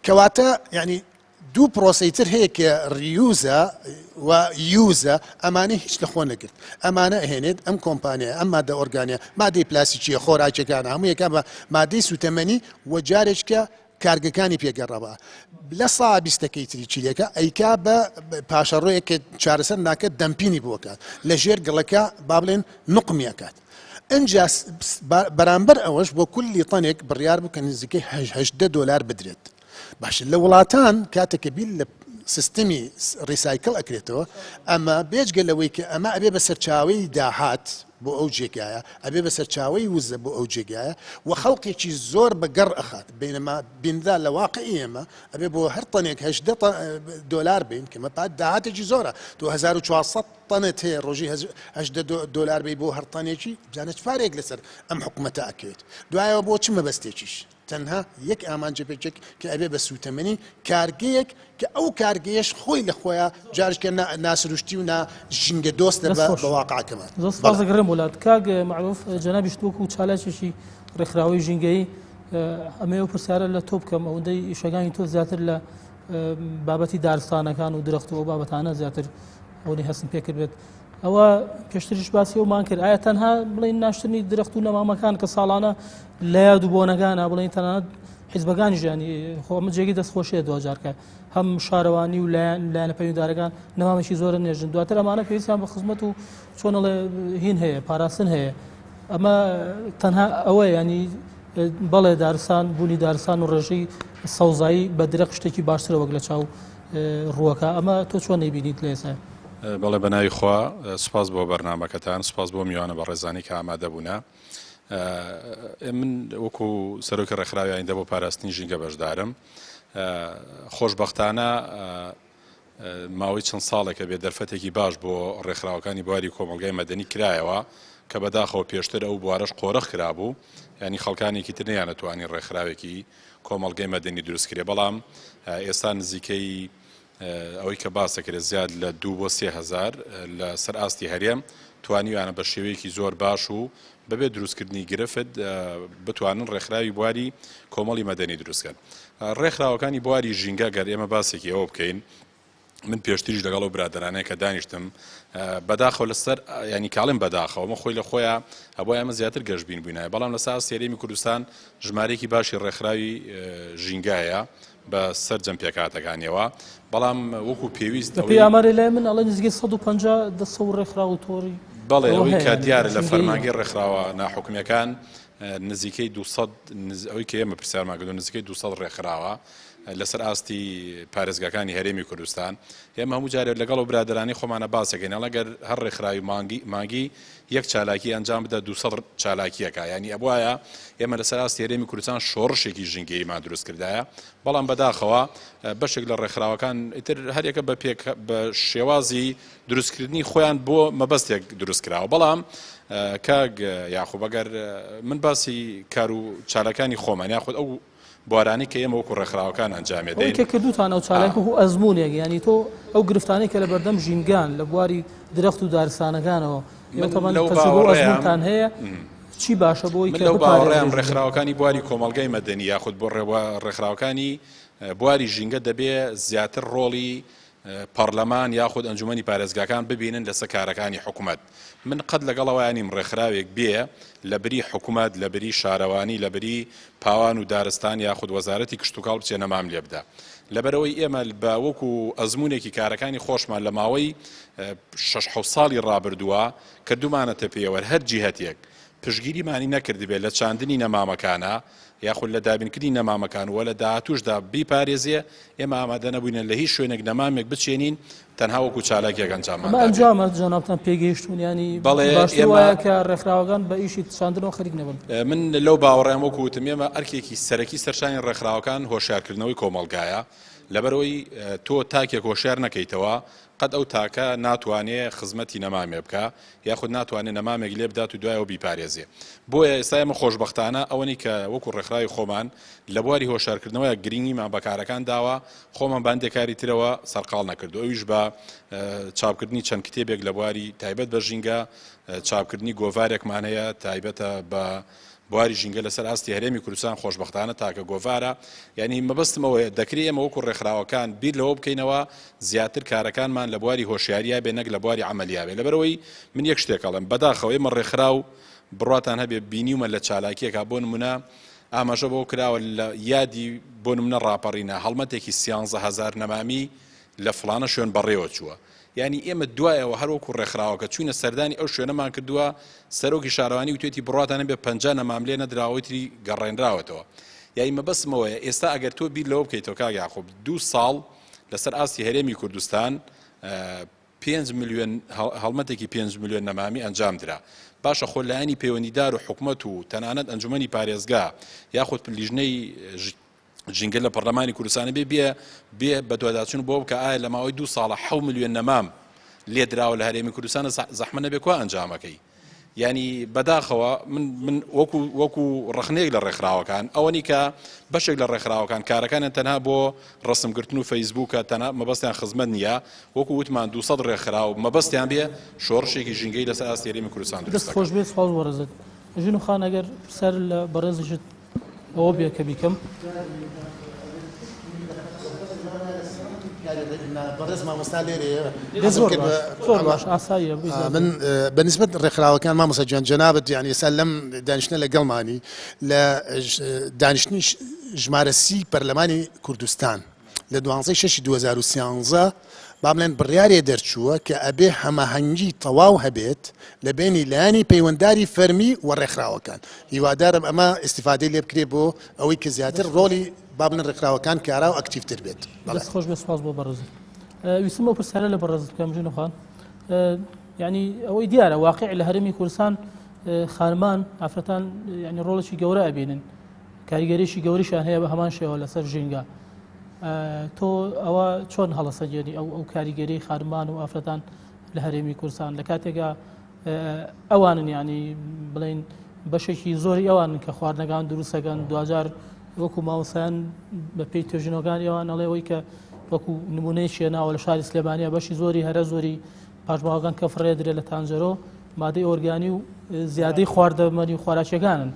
کەواتە یعنی دوو پرۆسەی تر هەیە کە ڕیوزە و یوزە ئەمانەی هیچ لە خۆ نەگرت ئەمانە ئەهێنێت ئەم کۆمپانیایە ئەم مادە ئۆرگانیە مادەی پلاستیکیە خۆراکیەکانە هەموو یەکە بە مادەی سوتەمەنی و جارێککە کارگەکانی پێگەڕەوە لە سا بیستەکەی تری چیلەکە ئەیکا بە پاشەڕۆیەک کە چارەسەر ناکە دەمپینی بۆکات لە ژێر گڵەکە با بڵێن نقمیەکات ئەجا بەرامبەر ئەوەش بۆ کولی تەنێک بڕیار بوو کە نزیکەی 18 دۆلار بدرێت باشە لە وڵاتان کاتێک کە بیر لە سیستمی ڕیسایکل ئەکرێتەوە ئەمە بێجگە لەوەی کە ئەمە ئەبێ بە سەرچاوەی داهات بۆ ئەو جێگایە ئەبێ بە سەرچاوەی وزە بۆ ئەو جێگایە و خەڵکێکی زۆر بە گەڕ ئەخات بینەما بینرا لە واقعی ئێمە ئەبێ بۆ هەر تەنێک هەشدە دۆلار بین کە مە داهاتێکی زۆرە تۆ 1400 تەنت هەیە ڕۆژی هەشدە دۆلار بی بۆ هەر تەنێکی بزانە چ پارێک لەسەر ئەم حکومەتە ئەکەوێت دوایەوە بۆ چ مەبەستێکیش تەنها یەک ئامانجە پێکێک کە ئەبێ بە سووتەمەنی کارگەیەک کە ئەو کارگەیەش خۆی لە خۆیا جارشکە ناسروشتی و نا ژینگە دۆستە بە واقعەکەمان. زۆر سپاس دەگرم وڵات کاک مەعروف جەنابیشت وەکو چالاکێکی ڕێکخراوەی ژینگەیی ئەمەوێ ئەو پرسیارە لە تۆ بکەم ئەوەندەی ئیشەکانی تۆ زیاتر لە بابەتی دارستانەکان و درەخت و ئەو بابەتانە زیاتر ئەوەی هەستم پێکرد بێت ئەوە پێشتریش باسی ئەومان کرد ئایا تەنها بڵین ناشتنی درەخت و نەمامەکان کە ساڵانە لە یاد و بۆنەکانە بڵین تەنانەت حیزبەکانی ژیانی خۆ ئەمە جێگەی دەستخۆشیە دواجارکە هەم شارەوانی و لایەن لایەنە پەیوەندارەکان نەمامێکی زۆرە نێژن دواتر ئەمانە پێویستیان بە خزمەت و چۆنەڵێ هین هەیە پاراستن هەیە ئەمە تەنها ئەوە ینی بەڵێ دارستان بوونی دارستان و ڕێژەی سەوزایی بە درەخت شتێکی باشترە وەک لە چاو ڕووەکە ئەمە تۆ چۆن نەیبینیت لە ئێستا؟ بەڵێ بەناوی خوا سوپاس بۆ بەرنامەکەتان سوپاس بۆ میوانە بەڕێزانی کە ئامادە بوونە من وەکو سەرۆکی ڕێکخراوی ئایندە بۆ پاراستنی ژینگە بەشدارم خۆشبەختانە ماوەی چەند ساڵێکە بێ دەرفەتێکی باش بۆ ڕێکخراوەکانی بواری کۆمەڵگای مەدەنی کرایەوە کە بەداخەوە پێشتر ئەو بوارەش قۆرخ کرابوو ینی خەڵکانێکی تر نەیانەتوانی ڕێکخراوێکی کۆمەڵگەی مەدەنی دروست کرێ بەڵام ئێستا نزیکەی ئەوەی کە باس دەکرێت زیاد لە دوو بۆ 3000 لە سەر ئاستی هەرێم توانیویانە بە شێوەیەکی زۆر باش و بەبێ دروستکردنی گرفت بتوانن ڕێکخراوی بواری کۆمەڵی مەدەنی دروستکەن ڕێکخراوەکانی بواری ژینگە گەر ئێمە باسێکی ئەوە بکەین من پێشتریش لەگەڵ ئەو برادەرانەیە کە دانیشتم بەداخەوە لەسەر ینی کاڵم بەداخەوە مە خۆی لە خۆیان هەبوو ئێمە زیاتر گەشبین بووینایە بەڵام لەسەر ئاستی هەرێمی کوردستان ژمارەیەکی باشی ڕێکخراوی ژینگایە بە سەرجەم پێکهاتەکانیەوە بەڵام وەکو پێویست بەپێی ئاماری لای من ئەڵێ نزیکەی 150 دەستە و ڕێکخراو و تۆڕی بەڵێ ئەوەی کە دیارە لە فەرمانگەی ڕێکخراوە ناحکومیەکان نزیکەی 200 ئەوەی کە ئێمە پرسیارمان کردو نزیکەی 200 ڕێکخراوە لەسەر ئاستی پارێزگاکانی هەرێمی کوردستان ئێمە هەموو جارێک لەگەڵ و برادرانی خۆمانە باسەکەین ئەڵەگەر هەر ڕێکخراوی مانگی مانگی یەک چالاکی ئەنجام بدە 200 چالاکیەکە ینی ئەبواە ئێمە لەسەر ئاستی هەرێمی کوردستان شۆڕشێکی ژینگەییمان دروست کردایە بەڵام بەداخەوە بەشێک لە ڕێکخراوەکان ئیتر هەریەکە بە پێک بە شێوازی دروستکردنی خۆیان بۆ مەبەستێک دروست کراوە بەڵام کاک یاخوب ئەگەر من باسی کار و چالاکانی خۆمان یاخود ئەو بوارانەی کە ئێمە وەکو ڕێکخراوەکان ئەنجامی دەین. ئەوەی کە کردووتانە ئەو چالاکیە وەکو ئەزموونێک یانی تۆ ئەو گرفتانەی کە لە بەردەم ژینگان لە بواری درەخت و دارستانەکانەوە ئێوە تەبعەن تەجروبە و ئەزموونتان هەیە چی باشە بۆ ئەوەی من کە لەو باوەڕەیام بپارێزرێت ژینگە؟ ڕێکخراوەکانی بواری کۆمەڵگای مەدەنی یاخود بۆ ڕێکخراوەکانی بواری ژینگە دەبێ زیاتر ڕۆڵی پەڕلەمان یاخود ئەنجومەنی پارێزگاکان ببینن لەسەر کارەکانی حکومەت. من قەت لەگەڵ ئەوەیا نیم ڕێکخراوێک بێ لە بری حکومەت، لە بری شارەوانی، لە بری پاوان و دارستان یاخود وەزارەتی کشتوکاڵ بچێ نەمام لێ بدا. لەبەرئەوەی ئێمە بە وەکو ئەزموونێکی کارەکانی خۆشمان لە ماوەی شەش حەوت ساڵی ڕابردووە کردوومانەتە پێوەر هەر جیهەتێک پشتگیریمانی نەکردبێ لە چاندنی نەمامەکانا یاخود لە دابینکردنی نەمامەکان و لە داهاتووشدا بیپارێزێ، ئێمە ئامادە نەبووینە لە هیچ شوێنێک نەمامێک بچێنین تەنها وەکو چالاکیەک ئەنجاممان ئەمە دابێ. ئەنجامە جەنابتان پێگەیشتوون یانی بەڵێ باشتر ئێمە وایە کە ڕێکخراوەکان بە ئیشی چاندنەوە خەریک نەبن. من لەو باوەڕەم وەکو وتم ئێمە ئەرکێکی سەرەکی سەرشانی ڕێکخراوەکان هۆشیارکردنەوەی کۆمەڵگایە، لەبەرئەوەی تۆ تاکێک هۆشیار نەکەیتەوە قەت ئەو تاکە ناتوانێ خزمەتی نەمامێ بکا یاخود ناتوانێ نەمامێک لێ بدات و دوایەوە بیپارێزێ. بۆیە ئێستا ئێمە خۆشبەختانە ئەوەنی کە وەکو ڕێکخراوی خۆمان لە بواری هۆشارکردنەوەیا گرینگیمان بە کارەکان داوە، خۆمان بە هەندێ کاری ترەوە سەرقاڵ نەکردووە ئەویش بە چاپکردنی چەند کتێبێک لە بواری تایبەت بە ژینگە، چاپکردنی گۆڤارێکمان هەیە تایبەتە بە بواری ژینگە لەسەر ئاستی هەرێمی کوردستان خۆشبەختانە تاکە گۆڤارە یانی مەبەستم ئەوەیە دەکرێ ئێمە وەکو ڕێکخراوەکان بیر لەوە بکەینەوە زیاتر کارەکانمان لە بواری هۆشیاریا بێ نەک لە بواری عەمەلیا بێ لەبەرئەوەی من یەک شتێک ئەڵێم بەداخەوە ئێمە ڕێکخراو بڕواتان هەبێ بینیومە لە چالاکیەکە بۆ نمونە ئاماژە بەوە کراوە لە یادی بۆ نمونە ڕاپەڕینە هەڵمەتێکی 13 هەزار نەمامی لە فڵانە شوێن بەڕێوە چووە یانی ئێمە دوایەوە هەر وەکو ڕێکخراوەکە چووینە سەردانی ئەو شوێنەمان کردووە، سەرۆکی شارەوانی وتوێتی بڕواتان هەبێ 50 نەمام لێ نەدراوەی تری گەڕێنراوەتەوە. یانی مەبەستم ئەوەیە ئێستا ئەگەر تۆ بیر لەوە بکەیتەوە کاک یاقوب دوو ساڵ لەسەر ئاستی هەرێمی کوردستان پێنج ملیۆن هەڵمەتێکی پێنج ملیۆن نەمامی ئەنجام درا. باشە خۆ لایەنی پەیوەندیدار و حکومەت و تەنانەت ئەنجومەنی پارێزگا یاخود لیژنەی ژینگە لە پەرلەمانی کوردستانی بێ بێ بێ بەدواداچون بۆ بکە ئایا لە ماوەی دوو ساڵە حەو ملیۆن نەمام لێدراوە لە هەرێمی کوردستان زەحمە نەبێ کوا ئەنجامەکەی ینی بەداخەوە من من وەکو وەکو ڕخنەیەک لە ڕێکخراوەکان ئەوەنی کە بەشێک لە ڕێکخراوەکان کارەکانیان تەنها بۆ ڕسمگرتن و فەیسبووکە تەنها مەبەستیان خزمەت نییە وەکو وتمان 200 ڕێکخراو مەبەستیان بێ شۆڕشێکی ژینگەی لەسەر ئاستی هەرێمی کوردستان دروست دەست خۆش بێت سوپاس بۆ ڕێزت ژن و خان ئەگەر پرسیار لە بەڕێزیشت ئەوە بێ کە بیکەم. بەڕێز مامۆستا لێرەیە زۆر باش زۆر باش ئاساییە من بە نسبەت ڕێکخراوەکان مامۆستا گیان جەنابت یانی ئێستا لەم دانیشتنە لەگەڵمانی لە دانیشتنی ژمارە سی پەرلەمانی کوردستان لە دوانزەی شەشی 2013 با بڵێن بڕیارێ دەرچووە کە ئەبێ هەماهەنگی تەواو هەبێت لە بەینی لایەنی پەیوەنداری فەرمی و ڕێکخراوەکان. هیوادارم ئەمە ئیستیفادەی لێ بکرێت بۆ ئەوەی کە زیاتر ڕۆڵی با بڵێن ڕێکخراوەکان کارا و ئەکتیڤتر بێت. بەڵێ. دەست خۆش بێت سوپاس بۆ بەڕێزت. ویستم ئەو پرسیارە لە بەڕێزت بکەم ژینۆ خان یعنی ئەوەی دیارە واقع لە هەرێمی کوردستان خانمان ئافرەتان یعنی ڕۆڵێکی گەورە ئەبینن کاریگەریی گەوریشیان هەیە بە هەمان شێوە لەسەر ژینگە تۆ ئەوە چۆن هەڵەسەگێنی ئەو ئەو کاریگەری خانمان و ئافرەتان لە هەرێمی کوردستان لە کاتێکا ئەوانن ینی بڵین بەشێکی زۆری ئەوانن کە خواردنەکان دروستەکەن دوجار وەکو ماوسیان بە پێی توێژینەوەکانی ئەوان ئەڵێ ئەوەی کە وەکو نمونەی شێناوە لە شاری سلێمانیا بەشی زۆری هەرە زۆری پاشماوەکان کە فڕێدرێ لە تانجەرۆ مادەی ئۆرگانی و زیادەی خواردەمەنی و خۆراکیەکانن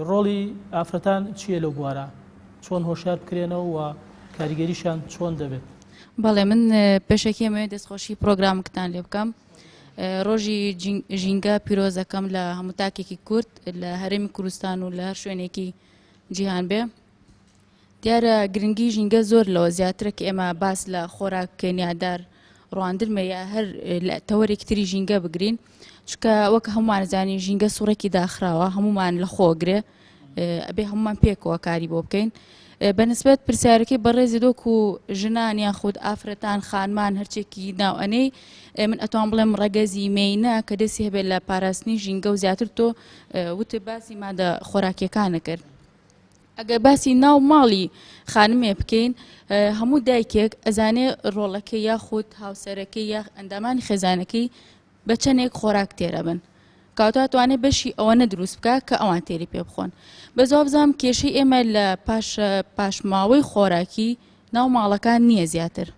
ڕۆڵی ئافرەتان چییە لەو بوارە؟ چۆن هۆشیار بکرێنەوە و کاریگەریشیان چۆن دەبێت؟ بەڵێ من پێشەکی ئەمەوێت دەستخۆشی پرۆگرامەکەتان لێ بکەم ڕۆژی ژینگە پیرۆزەکەم لە هەموو تاکێکی کورد لە هەرێمی کوردستان و لە هەر شوێنێکی جیهان بێ دیارە گرنگی ژینگە زۆر لەوە زیاترە کە ئێمە باس لە خۆراک بکەین یا دار ڕواندنمە یا هەر لە تەوەرێکی تری ژینگە بگرین چونکە وەک هەمووان زانین ژینگە سوڕێکی داخراوە هەمومان لە خۆگرێ ئەبێ هەمومان پێکەوە کاری بۆ بکەین بەنسبەت پرسیارەکەی بەڕێزی دۆک و ژنان یاخود ئافرەتان خانمان هەرچێکی ناوئەنەی من ئەتوان بڵێم ڕەگەزی مێینە کە دەستی هەبێت لە پاراستنی ژینگە و زیاتر تۆ وت باسی مادە خۆراکیەکانە کرد ئەگەر باسی ناو ماڵی خانمێ بکەین هەموو دایکێک ئەزانێ ڕۆڵەکەی یاخود هاوسەرەکەی یا ئەندامانی خێزانەکەی بە چەندێک خۆراک تێرە بن کاتە توانێت بەشی ئەوەنە دروست بکە کە ئەوان تێری پێ بخۆن بە زوابزانام کێشەی ئێمە لە پاش پاشماوەی خۆراکی ناو ماڵەکان نییە زیاتر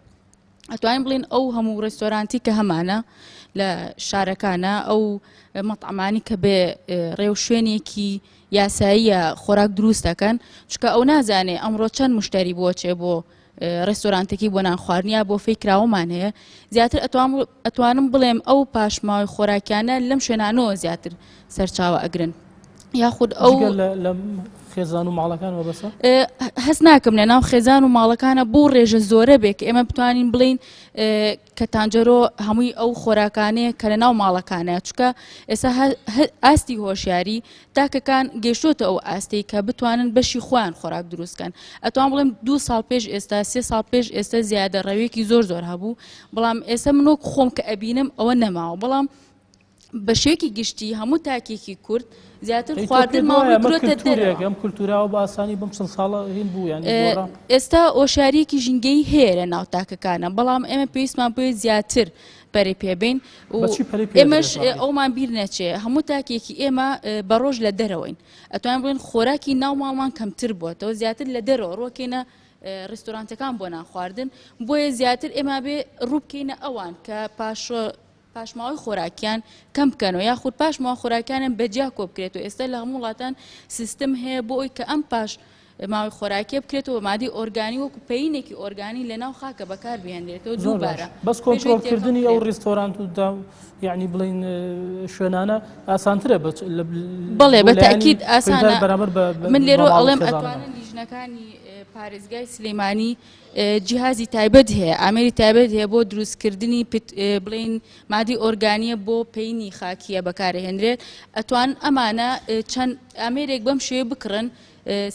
ئەتوانین بڵێن ئەو هەموو ڕێستۆرانتی کە هەمانە لە شارەکانە ئەو مەتعەمانی کە بێ ڕێوشوێنێکی یاساییە خۆراک دروست دەکەن چکە ئەو نازانێ ئەمڕۆ چەند مشتری بۆ چێ بۆ. ڕێستۆرانتێکی بۆ نان خواردن یا بۆفەی کراوەمان هەیە زیاتر ئەتوانم بڵێم ئەو پاشماوەی خۆراکیانە لەم شوێنانەوە زیاتر سەرچاوە ئەگرن یاخود ئەو لە خێزان و ماڵەکان وەبەسە هەست ناکەم لە ناو خێزان و ماڵەکانە بۆ ڕێژە زۆرە بێ کە ئێمە بتوانین بڵین کە تانجەرۆ هەمووی ئەو خۆراکانەیە کە لە ناو ماڵەکانە چکە ئێستا ئاستی هۆشیاری تاکەکان گەیشتۆتە ئەو ئاستەی کە بتوانن بەشی خۆیان خۆراک دروست کەن ئەتوان بڵێم دوو ساڵ پێش ئێستا سێ ساڵ پێش ئێستا زیادە ڕەوێکی زۆر زۆر هەبوو بەڵام ئێستا من وەک خۆم کە ئەبینم ئەوە نەماوە بەڵام بە شێوەیەکی گشتی هەموو تاکێکی کورد زیاتر خواردن ماڵی کرۆتە دەرەوە. ئەم کولتوراوە بە ئاسانی بەم چەند ساڵە هین بوو یانی گۆڕا؟ ئێستا هۆشیارییەکی ژینگەیی هەیە لە ناو تاکەکانە بەڵام ئێمە پێویستمان بۆیە زیاتر پەرەی پێ بەین و بە چی پەرەی پێ ئێمەش دەدرێت بەڕێز؟ ئەومان بیر نەچێ هەموو تاکێکی ئێمە بە ڕۆژ لە دەرەوەین ئەتوانین بڵێن خۆراکی ناو ماڵمان کەمتر بووەتەوە زیاتر لە دەرەوە ڕۆکەینە ڕێستۆرانتەکان بۆ نان خواردن بۆیە زیاتر ئێمە بێ ڕوو بکەینە ئەوان کە پاش پاشماوەی خۆراکیان کەم بکەنەوە یاخود پاشماوە خۆراکیانیان بەجیا کۆبکرێتەوە ئێستا لە هەموو وڵاتان سیستم هەیە بۆ ئەوی کە ئەم پاش ماوەی خۆراکیە بکرێتەوە بە مادەی ئۆرگانی وەکو پەینێکی ئۆرگانی لە ناو خاکە بەکار بهێنرێتەوە زۆر باش دووبارە بەس پێشەوەی کۆنترۆڵ تێکەڵ کردنی ئەو بکرێت. ڕیستۆرانت و دا یعنی بڵین شوێنانە ئاسانترە بە لە بەڵێ بۆ بە لایەنی تەئکید پەیوەندیدار ئاسانە بەرامبەر بە بە من بە لێرەوە ماڵ و ئەڵێم خێزانەکان. ئەتوانن لیژنەکانی پارێزگای سلێمانی جیهازی تایبەت هەیە، ئامێری تایبەت هەیە بۆ دروستکردنی بڵێین مادەی ئۆرگانیە بۆ پەینی خاکیە بەکارهێنرێت، ئەتوان ئەمانە چەند ئامێرێک بەم شێوەیە بکڕن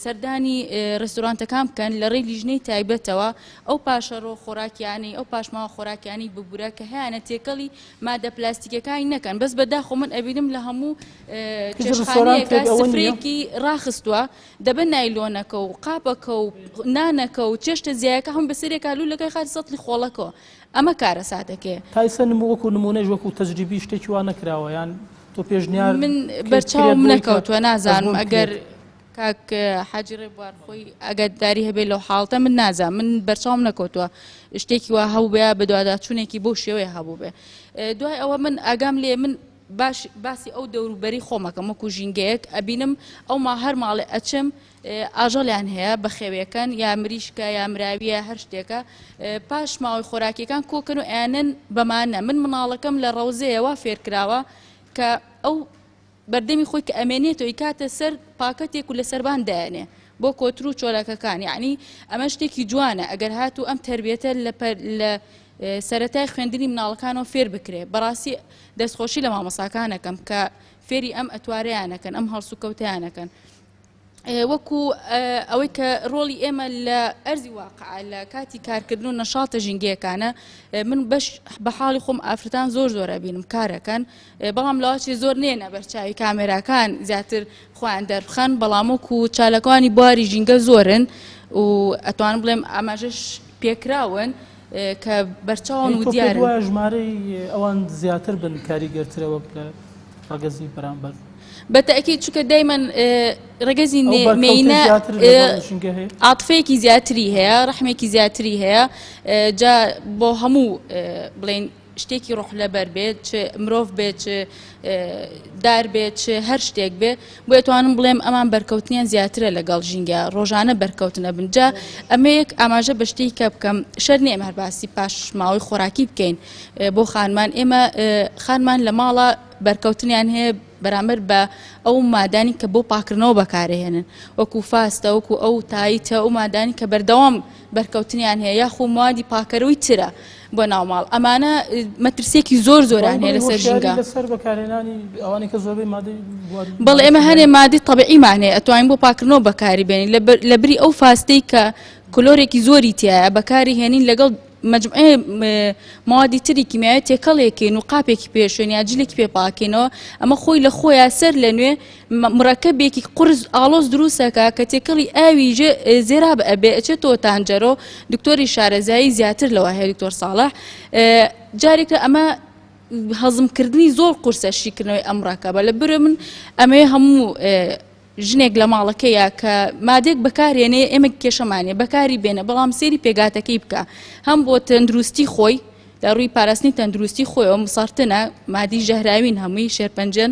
سەردانی ڕێستورانتەکان بکەن لە ڕێی لیژنەی تایبەتەوە ئەو پاشەڕۆ خۆراکیانەی ئەو پاشماوە خۆراکیانەی ببورە کە هەیانە تێکەڵی مادە پلاستیکەکانی نەکەن بەس بەداخۆ من ئەبینم لە هەموو هیچ چێشتخانەیەکە ڕێستۆرانتێک ئەوە نییە؟ سفرەیەکی ڕاخستووە دەبە نایلۆنەکە و قاپەکە و نانەکە و چێشتە زیایەکە هەموو بەسەرێکا لوولەکەی خاتە سەتڵی خۆڵەکەوە ئەمە کارەساتەکەیە. تا ئیستا نمو وەکو نمونەیش وەکو تەجریبی شتێکی وا نەکراوە یان تۆ پێشنیار من کرێت بەرچاوم بۆی کە نەکەوتووە نازانم ئەزموون ئەگەر بکرێت؟ کاک حاجی ڕێبوار خۆی ئاگاداری هەبێ لەو حاڵەتە من نازانم من بەرچاوم نەکەوتووە شتێکی وا هەبووبێ یا بەدواداچوونێکی بەو شێوەیە هەبووبێ دوای ئەوە من ئاگام لێ من باش باسی ئەو دەوروبەری خۆمەکەم وەکو ژینگەیەک ئەبینم ئەو ما هەر ماڵێ ئەچم ئاژەڵیان هەیە بەخێویەکەن یا مریشکە یا مراویە هەر شتێکە پاش ماوەی خۆراکیەکان کۆکەن و ئەیانن بەمانە من مناڵەکەم لە ڕەوزەیە وا فێرکراوە کە ئەو بەردەمی خۆی کە ئەمێنێتەوە ئیکاتە سەر پاکەتێک و لە سەربان دایەنێ بۆ کۆتر و چۆلەکەکان یعنی ئەمە شتێکی جوانە ئەگەر هاتوو ئەم تربیەتە لە سەرەتای خوێندنی مناڵەکانەوە فێر بکرێ بەڕاستی دەستخۆشی لە مامۆساکانەکەم کە فێری ئەم ئەتوارەیانەکەن ئەم هەڵسوکەوتیانەکەن وەکو ئەوەی کە ڕۆڵی ئێمە لە ئەرزی واقع لە کاتی کارکردن و نەشاتە ژینگەیەکانە من بەش بە حاڵی خۆم ئافرەتان زۆر زۆر ئەبینم کارەکەن بەڵام لەواچێ زۆر نێنە بەرچاوی کامێراکان زیاتر خۆیان دەربخەن بەڵام وەکو چالاکوانی بواری ژینگە زۆرن و ئەتوانم بڵێم ئاماژەش پێکراون کە بەرچاون و تۆ پێت دیارن. وایە ژمارەی ئەوان زیاتر بن کاریگەرترە وەک لە ڕەگەزی بەرامبەر؟ بە تەئکید چونکە دایمەن ڕەگەزی ئەو بەرکەوتەی مێینە زیاتر لەگەڵ ژینگە هەیە؟ عاتفەیەکی زیاتری هەیە ڕەحمێکی زیاتری هەیە جا بۆ هەموو بڵێین شتێکی ڕۆح لەبەر بێت چ مرۆڤ بێت چ دار بێت چ هەر شتێک بێ بۆیە توانم بڵێم ئەمان بەرکەوتنیان زیاترە لەگەڵ ژینگە ڕۆژانە بەرکەوتنە بن جا ئەمە یەک ئاماژە بە شتێک کە بکەم شەر نییە ئێمە هەر باسی پاشماوەی خۆراکی بکەین بۆ خانمان ئێمە خانمان لە ماڵە بەرکەوتنیان هەیە بەرامبەر بە ئەو مادانی کە بۆ پاکردنەوە بەکارهێنن وەکو فاستە وەکو ئەو تایتە ئەو مادانی کە بەردەوام بەرکەوتنیان هەیە یاخو موادی پاکەرەوەی ترە بۆ ناو ماڵ ئەمانە مەترسیەکی زۆر زۆران هەیە لەسەر ژینگە. لەسەر بەکارهێنانی ئەوانەی کە زۆربەی مادەی بواری بەڵێ ئێمە هەنێ مادەی تەبیعیمان هەیە ئەتوانین بۆ پاکردنەوە بەکاری بێنین لە بری ئەو فاستەی کە کلۆرێکی زۆری تایە بەکاری هێنین لەگەڵ مەجموعەیە مەوادی تری کیمیاوی تێکەڵێکین و قاپێکی پێشوێن یا جلێکی پێ پاکەینەوە ئەمە خۆی لە خۆیان سەر لە نوێ مڕەکەبێکی قورس ئاڵۆز دروستەکە کە تێکەڵی ئاوی زێراب ئەبێ ئەچێتەوە تانجەرۆ دکتۆری شارەزایی زیاتر لەوە هەیە دکتۆر ساڵح جارێکە ئەمە هەزمکردنی زۆر قورسە شیکردنەوەی ئەم ڕەکەبە لە برێ من ئەمەیە هەموو ژنێک لە ماڵەکەیە کە مادێک بەکارێنێ ئێمە کێشەمانێ بەکاری بێنە بەڵام سێری پێگاتەکەی بکە هەم بۆ تەندروستی خۆی لە ڕووی پاراستنی تەندروستی خۆیەوە مسەرتنە مادی ژەهراوین هەمووی شێرپەنجەن.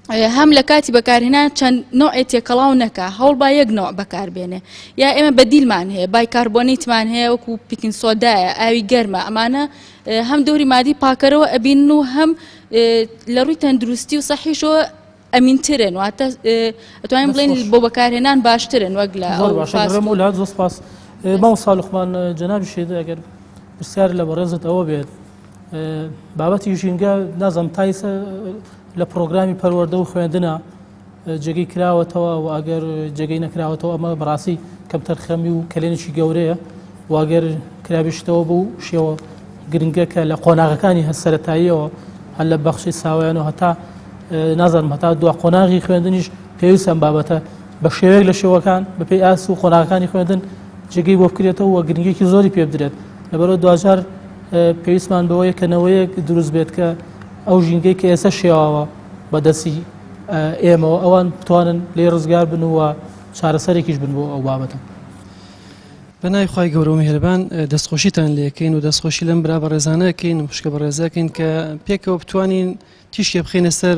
هەم لە کاتی بەکارهێنان چەند نەوعێ تێکەڵاو نەکا هەوڵ با یەک نەوع بەکاربێنێ یا ئێمە بەدیلمان هەیە بایکاربۆنیتمان هەیە وەکو پیکن سۆدایە ئاوی گەرمە ئەمانە هەم دەوری مادی پاکەرەوە ئەبین و هەم لە ڕووی تەندروستی و سەحیشەوە ئەمینترن واتە ئەتوانین بڵێن بۆ بەکارهێنان باشترن وەک لە زۆر باشە زۆر سپاس مامۆستا لوقمان جەنابی شێدە ئەگەر پرسیار لە بەڕێزت ئەوە بێت بابەتی ژینگە نازم تایسە لە پرۆگرامی پەروەردە و خوێندنە جێگەی کراوەتەوە و ئەگەر جێگەی نەکراوەتەوە ئەمە بەڕاستی کەمتەرخەمی و کەلێنێکی گەورەیە و ئەگەر کرابیشتەوە بوو شێوە گرنگە کە لە قۆناغەکانی هەر سەتاییەوە هەر لە بەخشی ساوایان و هەتا نازانم هەتا دوا قۆناغی خوێندنیش پێویستە ئەم بابەتە بە شێوەیەک لە شێوەکان بەپێی ئاست و قۆناغەکانی خوێندن جێگەی بۆ بکرێتەوە و گرنگێکی زۆری پێ بدرێت لەبەرەوە دواجار پێویستمان بەوەیە کە نەوەیەک دروست بێت کە ئەو ژینگەی کە ئێستا شێواوە بەدەستی ئێمەوە ئەوان بتوانن لێ ڕزگار بن و چارەسەرێکیش بن بۆ ئەو بابەتە. بە ناوی خوای گەورە و میهرەبان دەستخۆشیتان لێکەین و دەستخۆشی لەم برا بەڕێزانەکەین و خوشکە بەڕێزەکەین کە پێکەوە بتوانین تیشکێ بخەینە سەر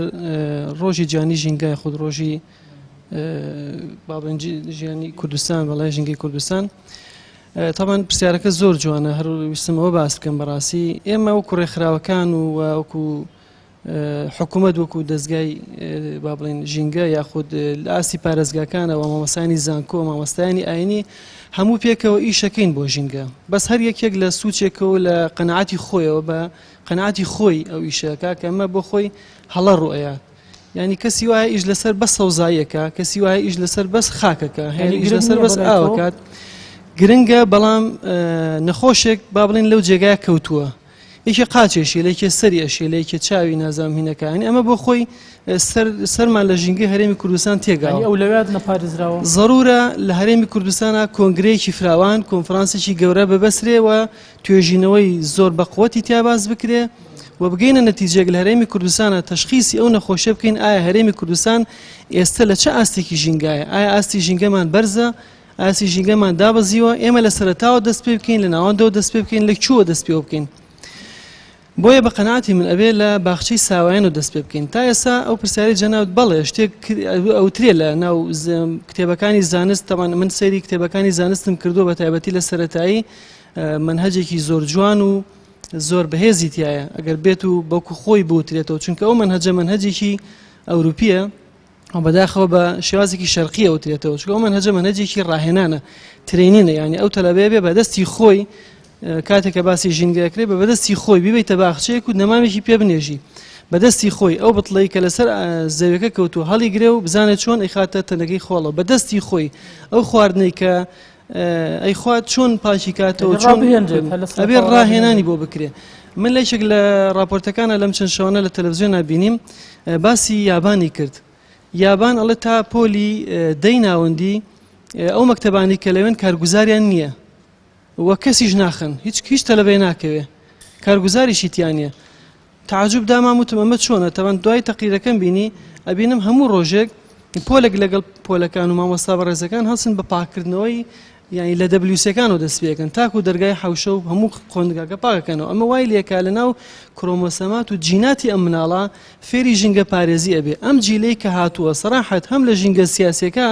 ڕۆژی جیهانی ژینگە خود ڕۆژی با بڵێن ژیانی کوردستان بەڵێ ژینگەی کوردستان تاوان پرسیارەکە زۆر جوانە هەر ویستمەوە باس بکەم بەڕاستی ئێمە وەکو ڕێکخراوەکان و وەکو حکوومەت وەکو دەستگای با بڵێن ژینگە یاخود لە ئاستی پارێزگاکانەوە مامۆستایانی زانکۆ مامۆستایانی ئاینی هەموو پێکەوە ئیشەکەین بۆ ژینگە بەس هەر یەکێک لە سوچێکەوە لە قەنەعاتی خۆیەوە بە قەنەعاتی خۆی ئەو ئیشەکە کە ئەمە بۆ خۆی هەڵە ڕوئەیات یانی کەسی وایە ئیش لەسەر بەس سەوزاییەکە کەسی وایە ئیش لەسەر بەس خاکەکە هەیە ئیش لەسەر بەس ئاوەکات گرنگە بەڵام نەخۆشێک با بڵێن لەو جێگای کەوتووە یەکێ قاچێشی لە یەکێ سەری ئەشێ لە یەکێ چاوی نازانم هینەکانی ئەمە بۆ خۆی سەر سەرمان لە ژینگەی هەرێمی کوردستان تێگاوە یانی ئەولەویات نەپارێزراوە؟ زەرورە لە هەرێمی کوردستانا کۆنگرەیەکی فراوان کۆنفرانسێکی گەورە ببەسرێ و توێژینەوەی زۆر بەقوەتی تیا باس بکرێ و بگەینە نەتیجەیەک لە هەرێمی کوردستانا تەشخیسی ئەو نەخۆشیە بکەین ئایا هەرێمی کوردستان ئێستە لە چ ئاستێکی ژینگایە ئایا ئاستی ژینگەمان بەرزە ئاستی ژینگەمان دابەزیوە، ئێمە لە سەرەتاوە دەست پێ بکەین، لە ناوەندەوە دەست پێ بکەین، لە کوێوە دەست پێوە بکەین. بۆیە بە قەناعەتی من ئەبێ لە باخچەی ساوایانەوە دەست پێ بکەین. تا ئێستا ئەو پرسیارەی جەنابت بەڵێ شتێک ئەوترێ لە ناو کتێبەکانی زانست، تەبعەن من سەیری کتێبەکانی زانستم کردووە بە تایبەتی لە سەرەتایی مەنهەجێکی زۆر جوان و زۆر بەهێزی تایە ئەگەر بێت و بەکو خۆی بوترێتەوە چونکە ئەو مەنهەجە مەنهەجێکی ئەوروپیە بەداخەوە بە شێوازێکی شەرقی ئەوترێتەوە چونکە ئەو مەنهەجە مەنهەجێکی ڕاهێنانە training ە یعنی ئەو تەلەبەیە بێ بەدەستی خۆی کاتێک کە باسی ژینگە ئەکرێ بە بەدەستی خۆی بیبیتە باخچەیەک و نەمامێکی پێ بنێژی بەدەستی خۆی ئەو بتڵەی کە لەسەر زەویەکە کەوتووە هەڵیگرێ و بزانێت چۆن ئەیخاتە تەنەکەی خۆڵەوە بەدەستی خۆی ئەو خواردنەی کە ئەیخوات چۆن پاکی کاتەوە چۆن ئەبێ ڕاهێنانی بۆ بکرێ من لە یەکێک لە راپۆرتەکانە لەم چەند شەوانە لە تەلەڤزیۆنا بینیم باسی یابانی کرد یابان ئەڵێ تا پۆلی دەی ناوەندی ئەو مەکتەبانی کە لەوێن کارگوزاریان نییە و کەسیش ناخن هیچ هیچ تەلەبەی ناکەوێ کارگوزاریشی تیانە تەعەجوب دامام وتم ئەمە چۆنە تەبعەن دوای تەقریرەکەم بینی ئەبینم هەموو ڕۆژێک پۆلێک لەگەڵ پۆلەکان و مامۆستا بەڕێزەکان هەڵسن بە پاکردنەوەی یعنی لە دەبلیوسەکانەوە دەست پێکەن تاکو دەرگای حوشە و هەموو قۆندگاکە پاکەکەنەوە ئەمە وای لێکا لە ناو کرۆمۆسەمات و جیناتی ئەم مناڵە فێری ژینگە پارێزی ئەبێ ئەم جیلەی کە هاتووە سەراحەت هەم لە ژینگە سیاسیەکە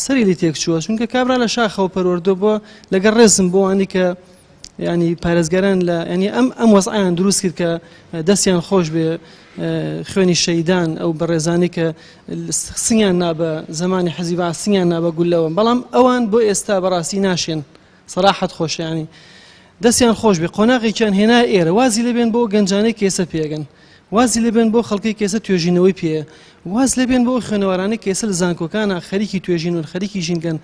سەری لێ تێکچووە چونکە کابرا لە شاخەوە پەروەردە بووە لەگەڵ ڕێزم بۆ ئەوانەی کە ینی پارێزگەران لە ینی ئەم ئەم وەزعیان دروست کرد کە دەستیان خۆش بێ خوێنی شەیدان ئەو بەڕێزانی کە سنگیان نا بە زمانی حەزی با سنگیان نا بە گولەوە بەڵام ئەوان بۆ ئێستا بەڕاستی ناشێن سەراحەت خۆشیانی دەستیان خۆش بێ قۆناغێکیان هێنا ئێرە وازی لێبێن بۆ گەنجانەی کێسە پێگەن وازی لێ بێن بۆ خەڵکی کە ئێستا توێژینەوەی پێیە، واز لێ بێن بۆ ئەو خوێنەوارانەی کە ئێستا لە زانکۆکانا خەریکی توێژینەوەن، خەریکی ژینگەن،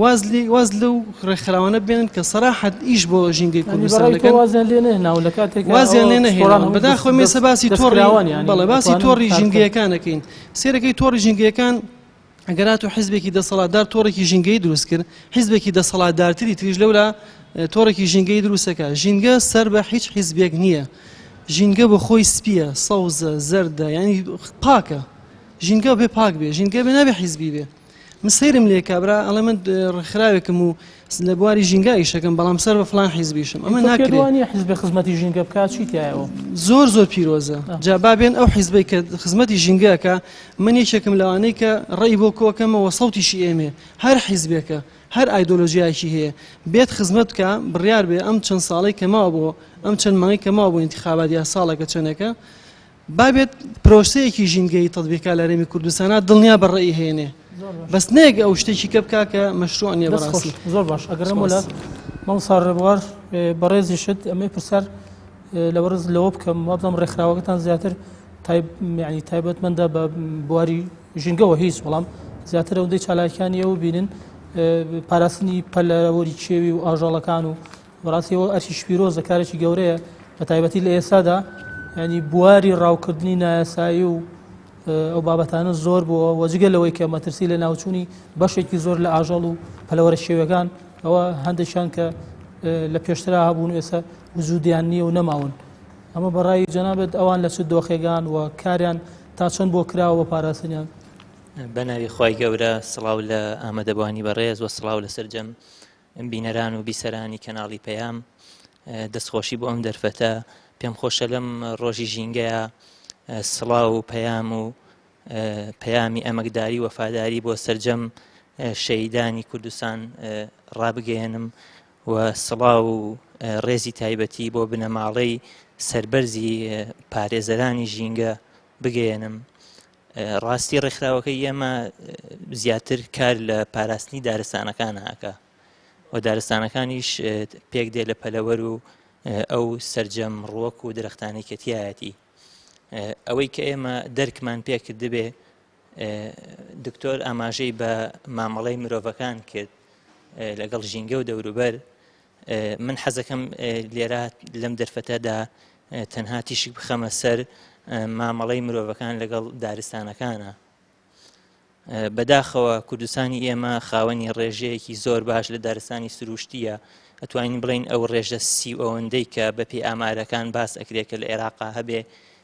واز لێ واز لەو ڕێکخراوانە بێنن کە سەراحەت ئیش بۆ ژینگەی یانی کوردستان بەڕای تۆ دەکەن. وازیان لێ نەهێناوە لە کاتێکا وازیان ئەوە لێ پسپۆڕان نەهێناون. هەمووی بەداخەوە دەست ئێستا باسی تۆڕی دەستکراوان یانی بەڵێ باسی ئەتوانن تۆڕی کار بکەن. ژینگەیەکان ئەکەین. سەیرەکەی تۆڕی ژینگەیەکان ئەگەر هاتوو حیزبێکی دەسەڵاتدار تۆڕێکی ژینگەیی دروست کرد، حیزبێکی دەسەڵاتدارتری تریش لەولا تۆڕێکی ژینگەیی دروست ئەکا. ژینگە سەر بە هیچ حیزبێک نییە. ژینگە بۆ خۆی سپییە، سەوزە، زەردە، یانی پاکە. ژینگە بێ پاک بێ، ژینگە بێ نابێ حیزبی بێ. من سەیرم لێ کابرا ئەڵێ من ڕێکخراوێکم و لە بواری ژینگە ئیشەکەم بەڵام سەر بە فلان حیزبیشم ئەمە ناکرێت وانە حیزب خزمەتی ژینگە بکات چی تایەوە؟ زۆر زۆر پیرۆزە جا با بێن ئەو حیزبەی کە خزمەتی ژینگەکە من یەکێکم لەوانەی کە ڕێی بۆ کۆکەمەوە سەوتیشی ئێمێ هەر حیزبێکە هەر ئایدۆلۆژیایەکی هەیە بێت خزمەت بکا بڕیار بێ ئەم چەند ساڵەی کە ماوە بۆ ئەم چەند مانگەی کە ماوە بۆ ئینتخابات یا ساڵێکە چەندێکە با بێت پرۆسەیەکی ژینگەیی تەطبیقا لە هەرێمی کوردستانا دڵنیا بە ڕێی هێنێ بەس نەیەک ئەو شتێکی کە بکا کە مەشروع نییە بەڕاستی. زۆر باش ئەگەرم لە مامۆستا ڕێبوار بەڕێزیشت ئەمەی پرسیار لە بەڕێز لەوە بکەم وابزانم ڕێکخراوەکەتان زیاتر تایب یعنی تایبەتمەندە بە بواری ژینگەوە هیچ بەڵام زیاتر ئەوەندەی چالاکیانی ئەوە بینن پاراستنی پەلەوەری کێوی و ئاژەڵەکان و بەڕاستی ئەوە ئەرکی پیرۆزە کارێکی گەورەیە بە تایبەتی لە ئێستادا ینی بواری ڕاوکردنی نایاسایی و ئەو بابەتانە زۆر بووە وەجگە لەوەی کە مەترسی لە ناوچوونی بەشێکی زۆر لە ئاژەڵ و پەلەوەرە شێوەکان ئەوە هەندێکیان کە لە پێشترا هەبوون و ئێستا وجودیان نییە و نەماون ئەمە بەڕای جەنابت ئەوان لە چ دۆخێگان و کاریان تا چەند بۆ کراوە بۆ پاراستنیان؟ بە ناوی خوای گەورە سڵاو لە ئامادەبوانی بەڕێز و سڵاو لە سەرجەم بینەران و بیسەرانی کەناڵی پەیام دەستخۆشی بۆ ئەم دەرفەتە پێم خۆشە لەم ڕۆژی ژینگەیە سڵاو و پەیام و پەیامی ئەمەکداری وەفاداری بۆ سەرجەم شەیدانی کوردستان ڕابگەیەنم و سڵاو و ڕێزی تایبەتی بۆ بنەماڵەی سەربەرزی پارێزەرانی ژینگە بگەیەنم. ڕاستی ڕێکخراوەکەی ئێمە زیاتر کار لە پاراستنی دارستانەکان ئەکا و دارستانەکانیش پێک دێ لە پەلەوەر و ئەو سەرجەم ڕوەک و درەختانەی کە تایەتی. ئەوەی کە ئێمە دەرکمان پێکردبێ دکتۆر ئاماژەی بە مامەڵەی مرۆڤەکان کرد لەگەڵ ژینگە و دەوروبەر من حەزەکەم لێرە لەم دەرفەتەدا تەنها تیشک بخەمە سەر مامەڵەی مرۆڤەکان لەگەڵ دارستانەکانە بەداخەوە کوردستانی ئێمە خاوەنی ڕێژەیەکی زۆر باش لە دارستانی سروشتیە ئەتوانین بڵین ئەو ڕێژە سی ئەوەندەی کە بەپی ئامارەکان باس ئەکرێت کە لە عێراقا هەبێ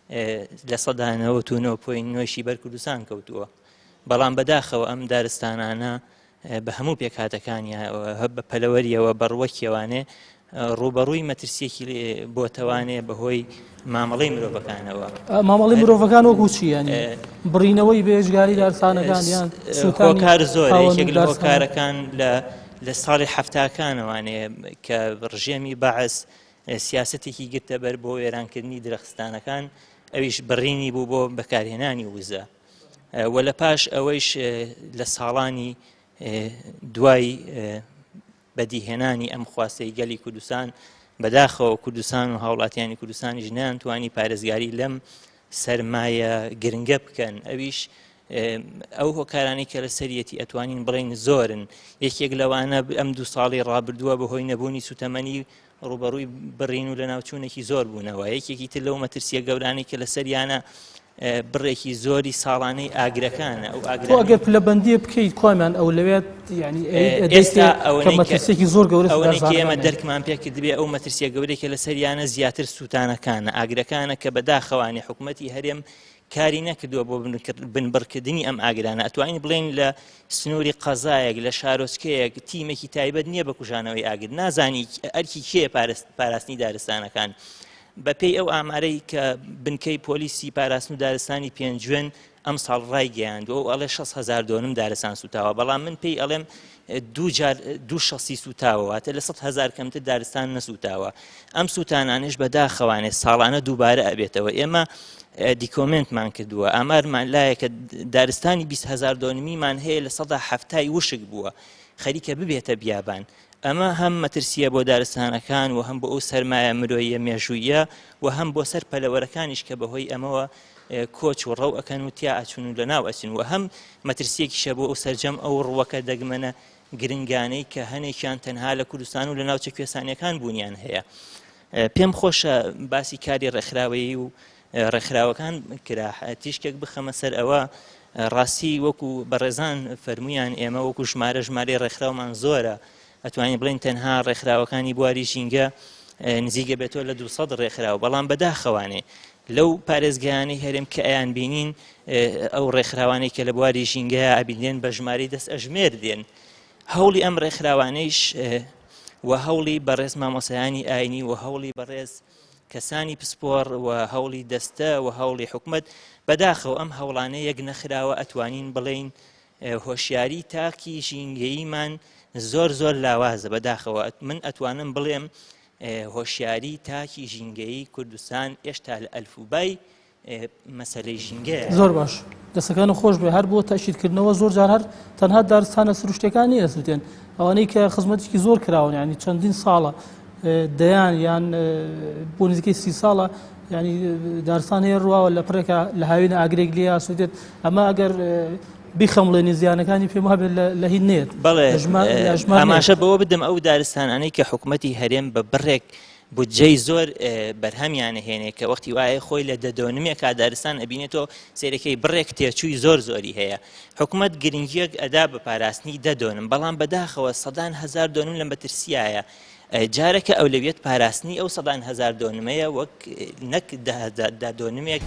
99.9 ی بەر کوردستان کەوتووە بەڵام بەداخەوە ئەم دارستانانە بە هەموو پێکهاتەکانیەوە بە پەلەوەریەوە بە ڕوەکیەوانێ ڕووبەڕووی مەترسیەکی بۆتەوانێ بەهۆی مامەڵەی مرۆڤەکانەوە. مامەڵەی مرۆڤەکان وەکو چی یانی بڕینەوەی بێژگاری دارستانەکان یان سووتانی هۆکار زۆرە خاوەن یەکێک لە دارستان؟ هۆکارەکان لە لە ساڵی حەفتاکانەوانێ کە ڕژێمی بەعس سیاسەتێکی گرتە بەر بۆ وێرانکردنی درەخستانەکان ئەویش بڕینی بوو بۆ بەکارهێنانی وزە و لە پاش ئەوەیش لە ساڵانی دوای بەدیهێنانی ئەم خواستەی گەلی کوردستان، بەداخەوە کوردستان و هاوڵاتیانی کوردستانیش نەیانتوانی پارێزگاری لەم سەرمایە گرنگە بکەن، ئەویش ئەو هۆکارانەی کە لەسەریەتی ئەتوانین بڵێین زۆرن، یەکێک لەوانە ئەم دوو ساڵی ڕابردووە بەهۆی نەبوونی سوتەمەنی ڕووبەڕووی بڕین و لەناوچوونێکی زۆر بوونەوە، یەکێکی تر لەو مەترسییە گەورانەی کە لەسەریانە بڕێکی زۆری ساڵانەی ئاگرەکانە ئەو ئاگرانەی تۆ ئەگەر پلەبەندییە بکەیت کوامیان ئەولەویەت یعنی ئێستا ئەوەی مەترسیەکی زۆر گەورە ئەوەی کە ئێمە دەرکمان پێ کردبێ ئەو مەترسیە گەورەی کە لەسەریانە زیاتر سووتانەکانە ئاگرەکانە کە بەداخەوانی حکوومەتی هەرێم کاری نەکردووە بۆ بنبڕکردنی ئەم ئاگرانە ئەتوانین بڵێن لە سنووری قەزایەک لە شارۆچکەیەک تیمێکی تایبەت نییە بە کوژانەوەی ئاگر نازانی ئەرکی کێ پاراستنی دارستانەکان بەپێی ئەو ئامارەی کە بنکەی پۆلیسی پاراستن و دارستانی پێنجوێن ئەمساڵ ڕایگەیاندووە و ئەڵێ 6 هەزار دۆنم دارستان سوتاوە بەڵام من پێی ئەڵێم دوو جار دوو شەسی سوتاوە واتە لە 100 هەزار کەمتر دارستان نەسوتاوە ئەم سوتانانش بەداخەوانێ ساڵانە دووبارە ئەبێتەوە ئێمە دیکۆمنتمان کردووە ئامارمان لایە کە دارستانی 20 هزار دۆنمیمان هەیە لە سەدا هەفتای وشک بووە خەریکە ببێتە بیابان ئەمە هەم مەترسییە بۆ دارستانەکان و هەم بۆ ئەو سەرمایە مرۆییە مێژووییە و هەم بۆ سەر پەلەوەرەکانیش کە بەهۆی ئەمەوە کۆچ و ڕەو ئەکەن و تیا ئەچون و لەناو ئەچن و هەم مەترسییەکیشە بۆ ئەو سەرجەم ئەو ڕووەکە دەگمەنە گرنگانەی کە هەنێکیان تەنها لە کوردستان و لە ناوچە کوێستانیەکان بوونیان هەیە. پێم خۆشە باسی کاری ڕێکخراوەیی و ڕێکخراوەکان کرا تیشکێک بخەمە سەر ئەوە ڕاستی وەکو بەڕێزان فەرمویان ئێمە وەکو ژمارە ژمارەی ڕێکخراومان زۆرە ئەتوانین بڵێن تەنها ڕێکخراوەکانی بواری ژینگە نزیکە بێتەوە لە 200 ڕێکخراو بەڵام بەداخەوانێ. لەو پارێزگایانەی هەرێم کە ئەیانبینین ئەو ڕێکخراوانەی کە لە بواری ژینگەیە ئەبینرێن بە ژمارەی دەست ئەژمێر دێن. هەوڵی ئەم ڕێکخراوانەیش و هەوڵی بەڕێز مامۆسایانی ئاینی و هەوڵی بەڕێز کەسانی پسپۆڕ و هەوڵی دەستە و هەوڵی حکومت بەداخەوە ئەم هەوڵانە یەک نەخراوە ئەتوانین بڵێین هۆشیاری تاکی ژینگەییمان زۆر زۆر لاوازە بەداخەوە من ئەتوانم بڵێم هۆشیاری تاکی ژینگەیی کوردستان ئێشتا لە ئەلفوبای مەسەلەی ژینگەیە. زۆر باش دەستەکانت خۆش بێ هەر بۆ تەشیرکردنەوە زۆر جار هەر تەنها دارستانە سروشتەکان نییە سووتێن ئەوانەی کە خزمەتێکی زۆر کراون ینی چەندین ساڵە دەیان یان بۆ نزیکەی سی ساڵە ینی دارستان هەیە ڕواوە لە پڕێکە لە هاوینە ئاگرێک لێ سوودێت ئەمە ئەگەر بیخەمڵێنی زیانەکانی پێم وابێت لە هین نێت بەڵێ ئاماژە بەوە بدەم ئەو دارستانانەی کە حکوومەتی هەرێم بە بڕێک بودجەی زۆر بەرهەمیان ئەهێنێ کە وەختی وایە خۆی لە دە دۆنمێکا دارستان ئەبینێتەوە سەیرەکەی بڕێک تێچووی زۆر زۆری هەیە حکومەت گرنگیەک ئەدا بە پاراستنی دە دۆنم بەڵام بەداخەوە سەدان هەزار دۆنم لە مەترسیایە جارەکە ئەولەویەت پاراستنی ئەو سەدان هەزار دۆنمەیە وەک نەک دە دۆنمێک.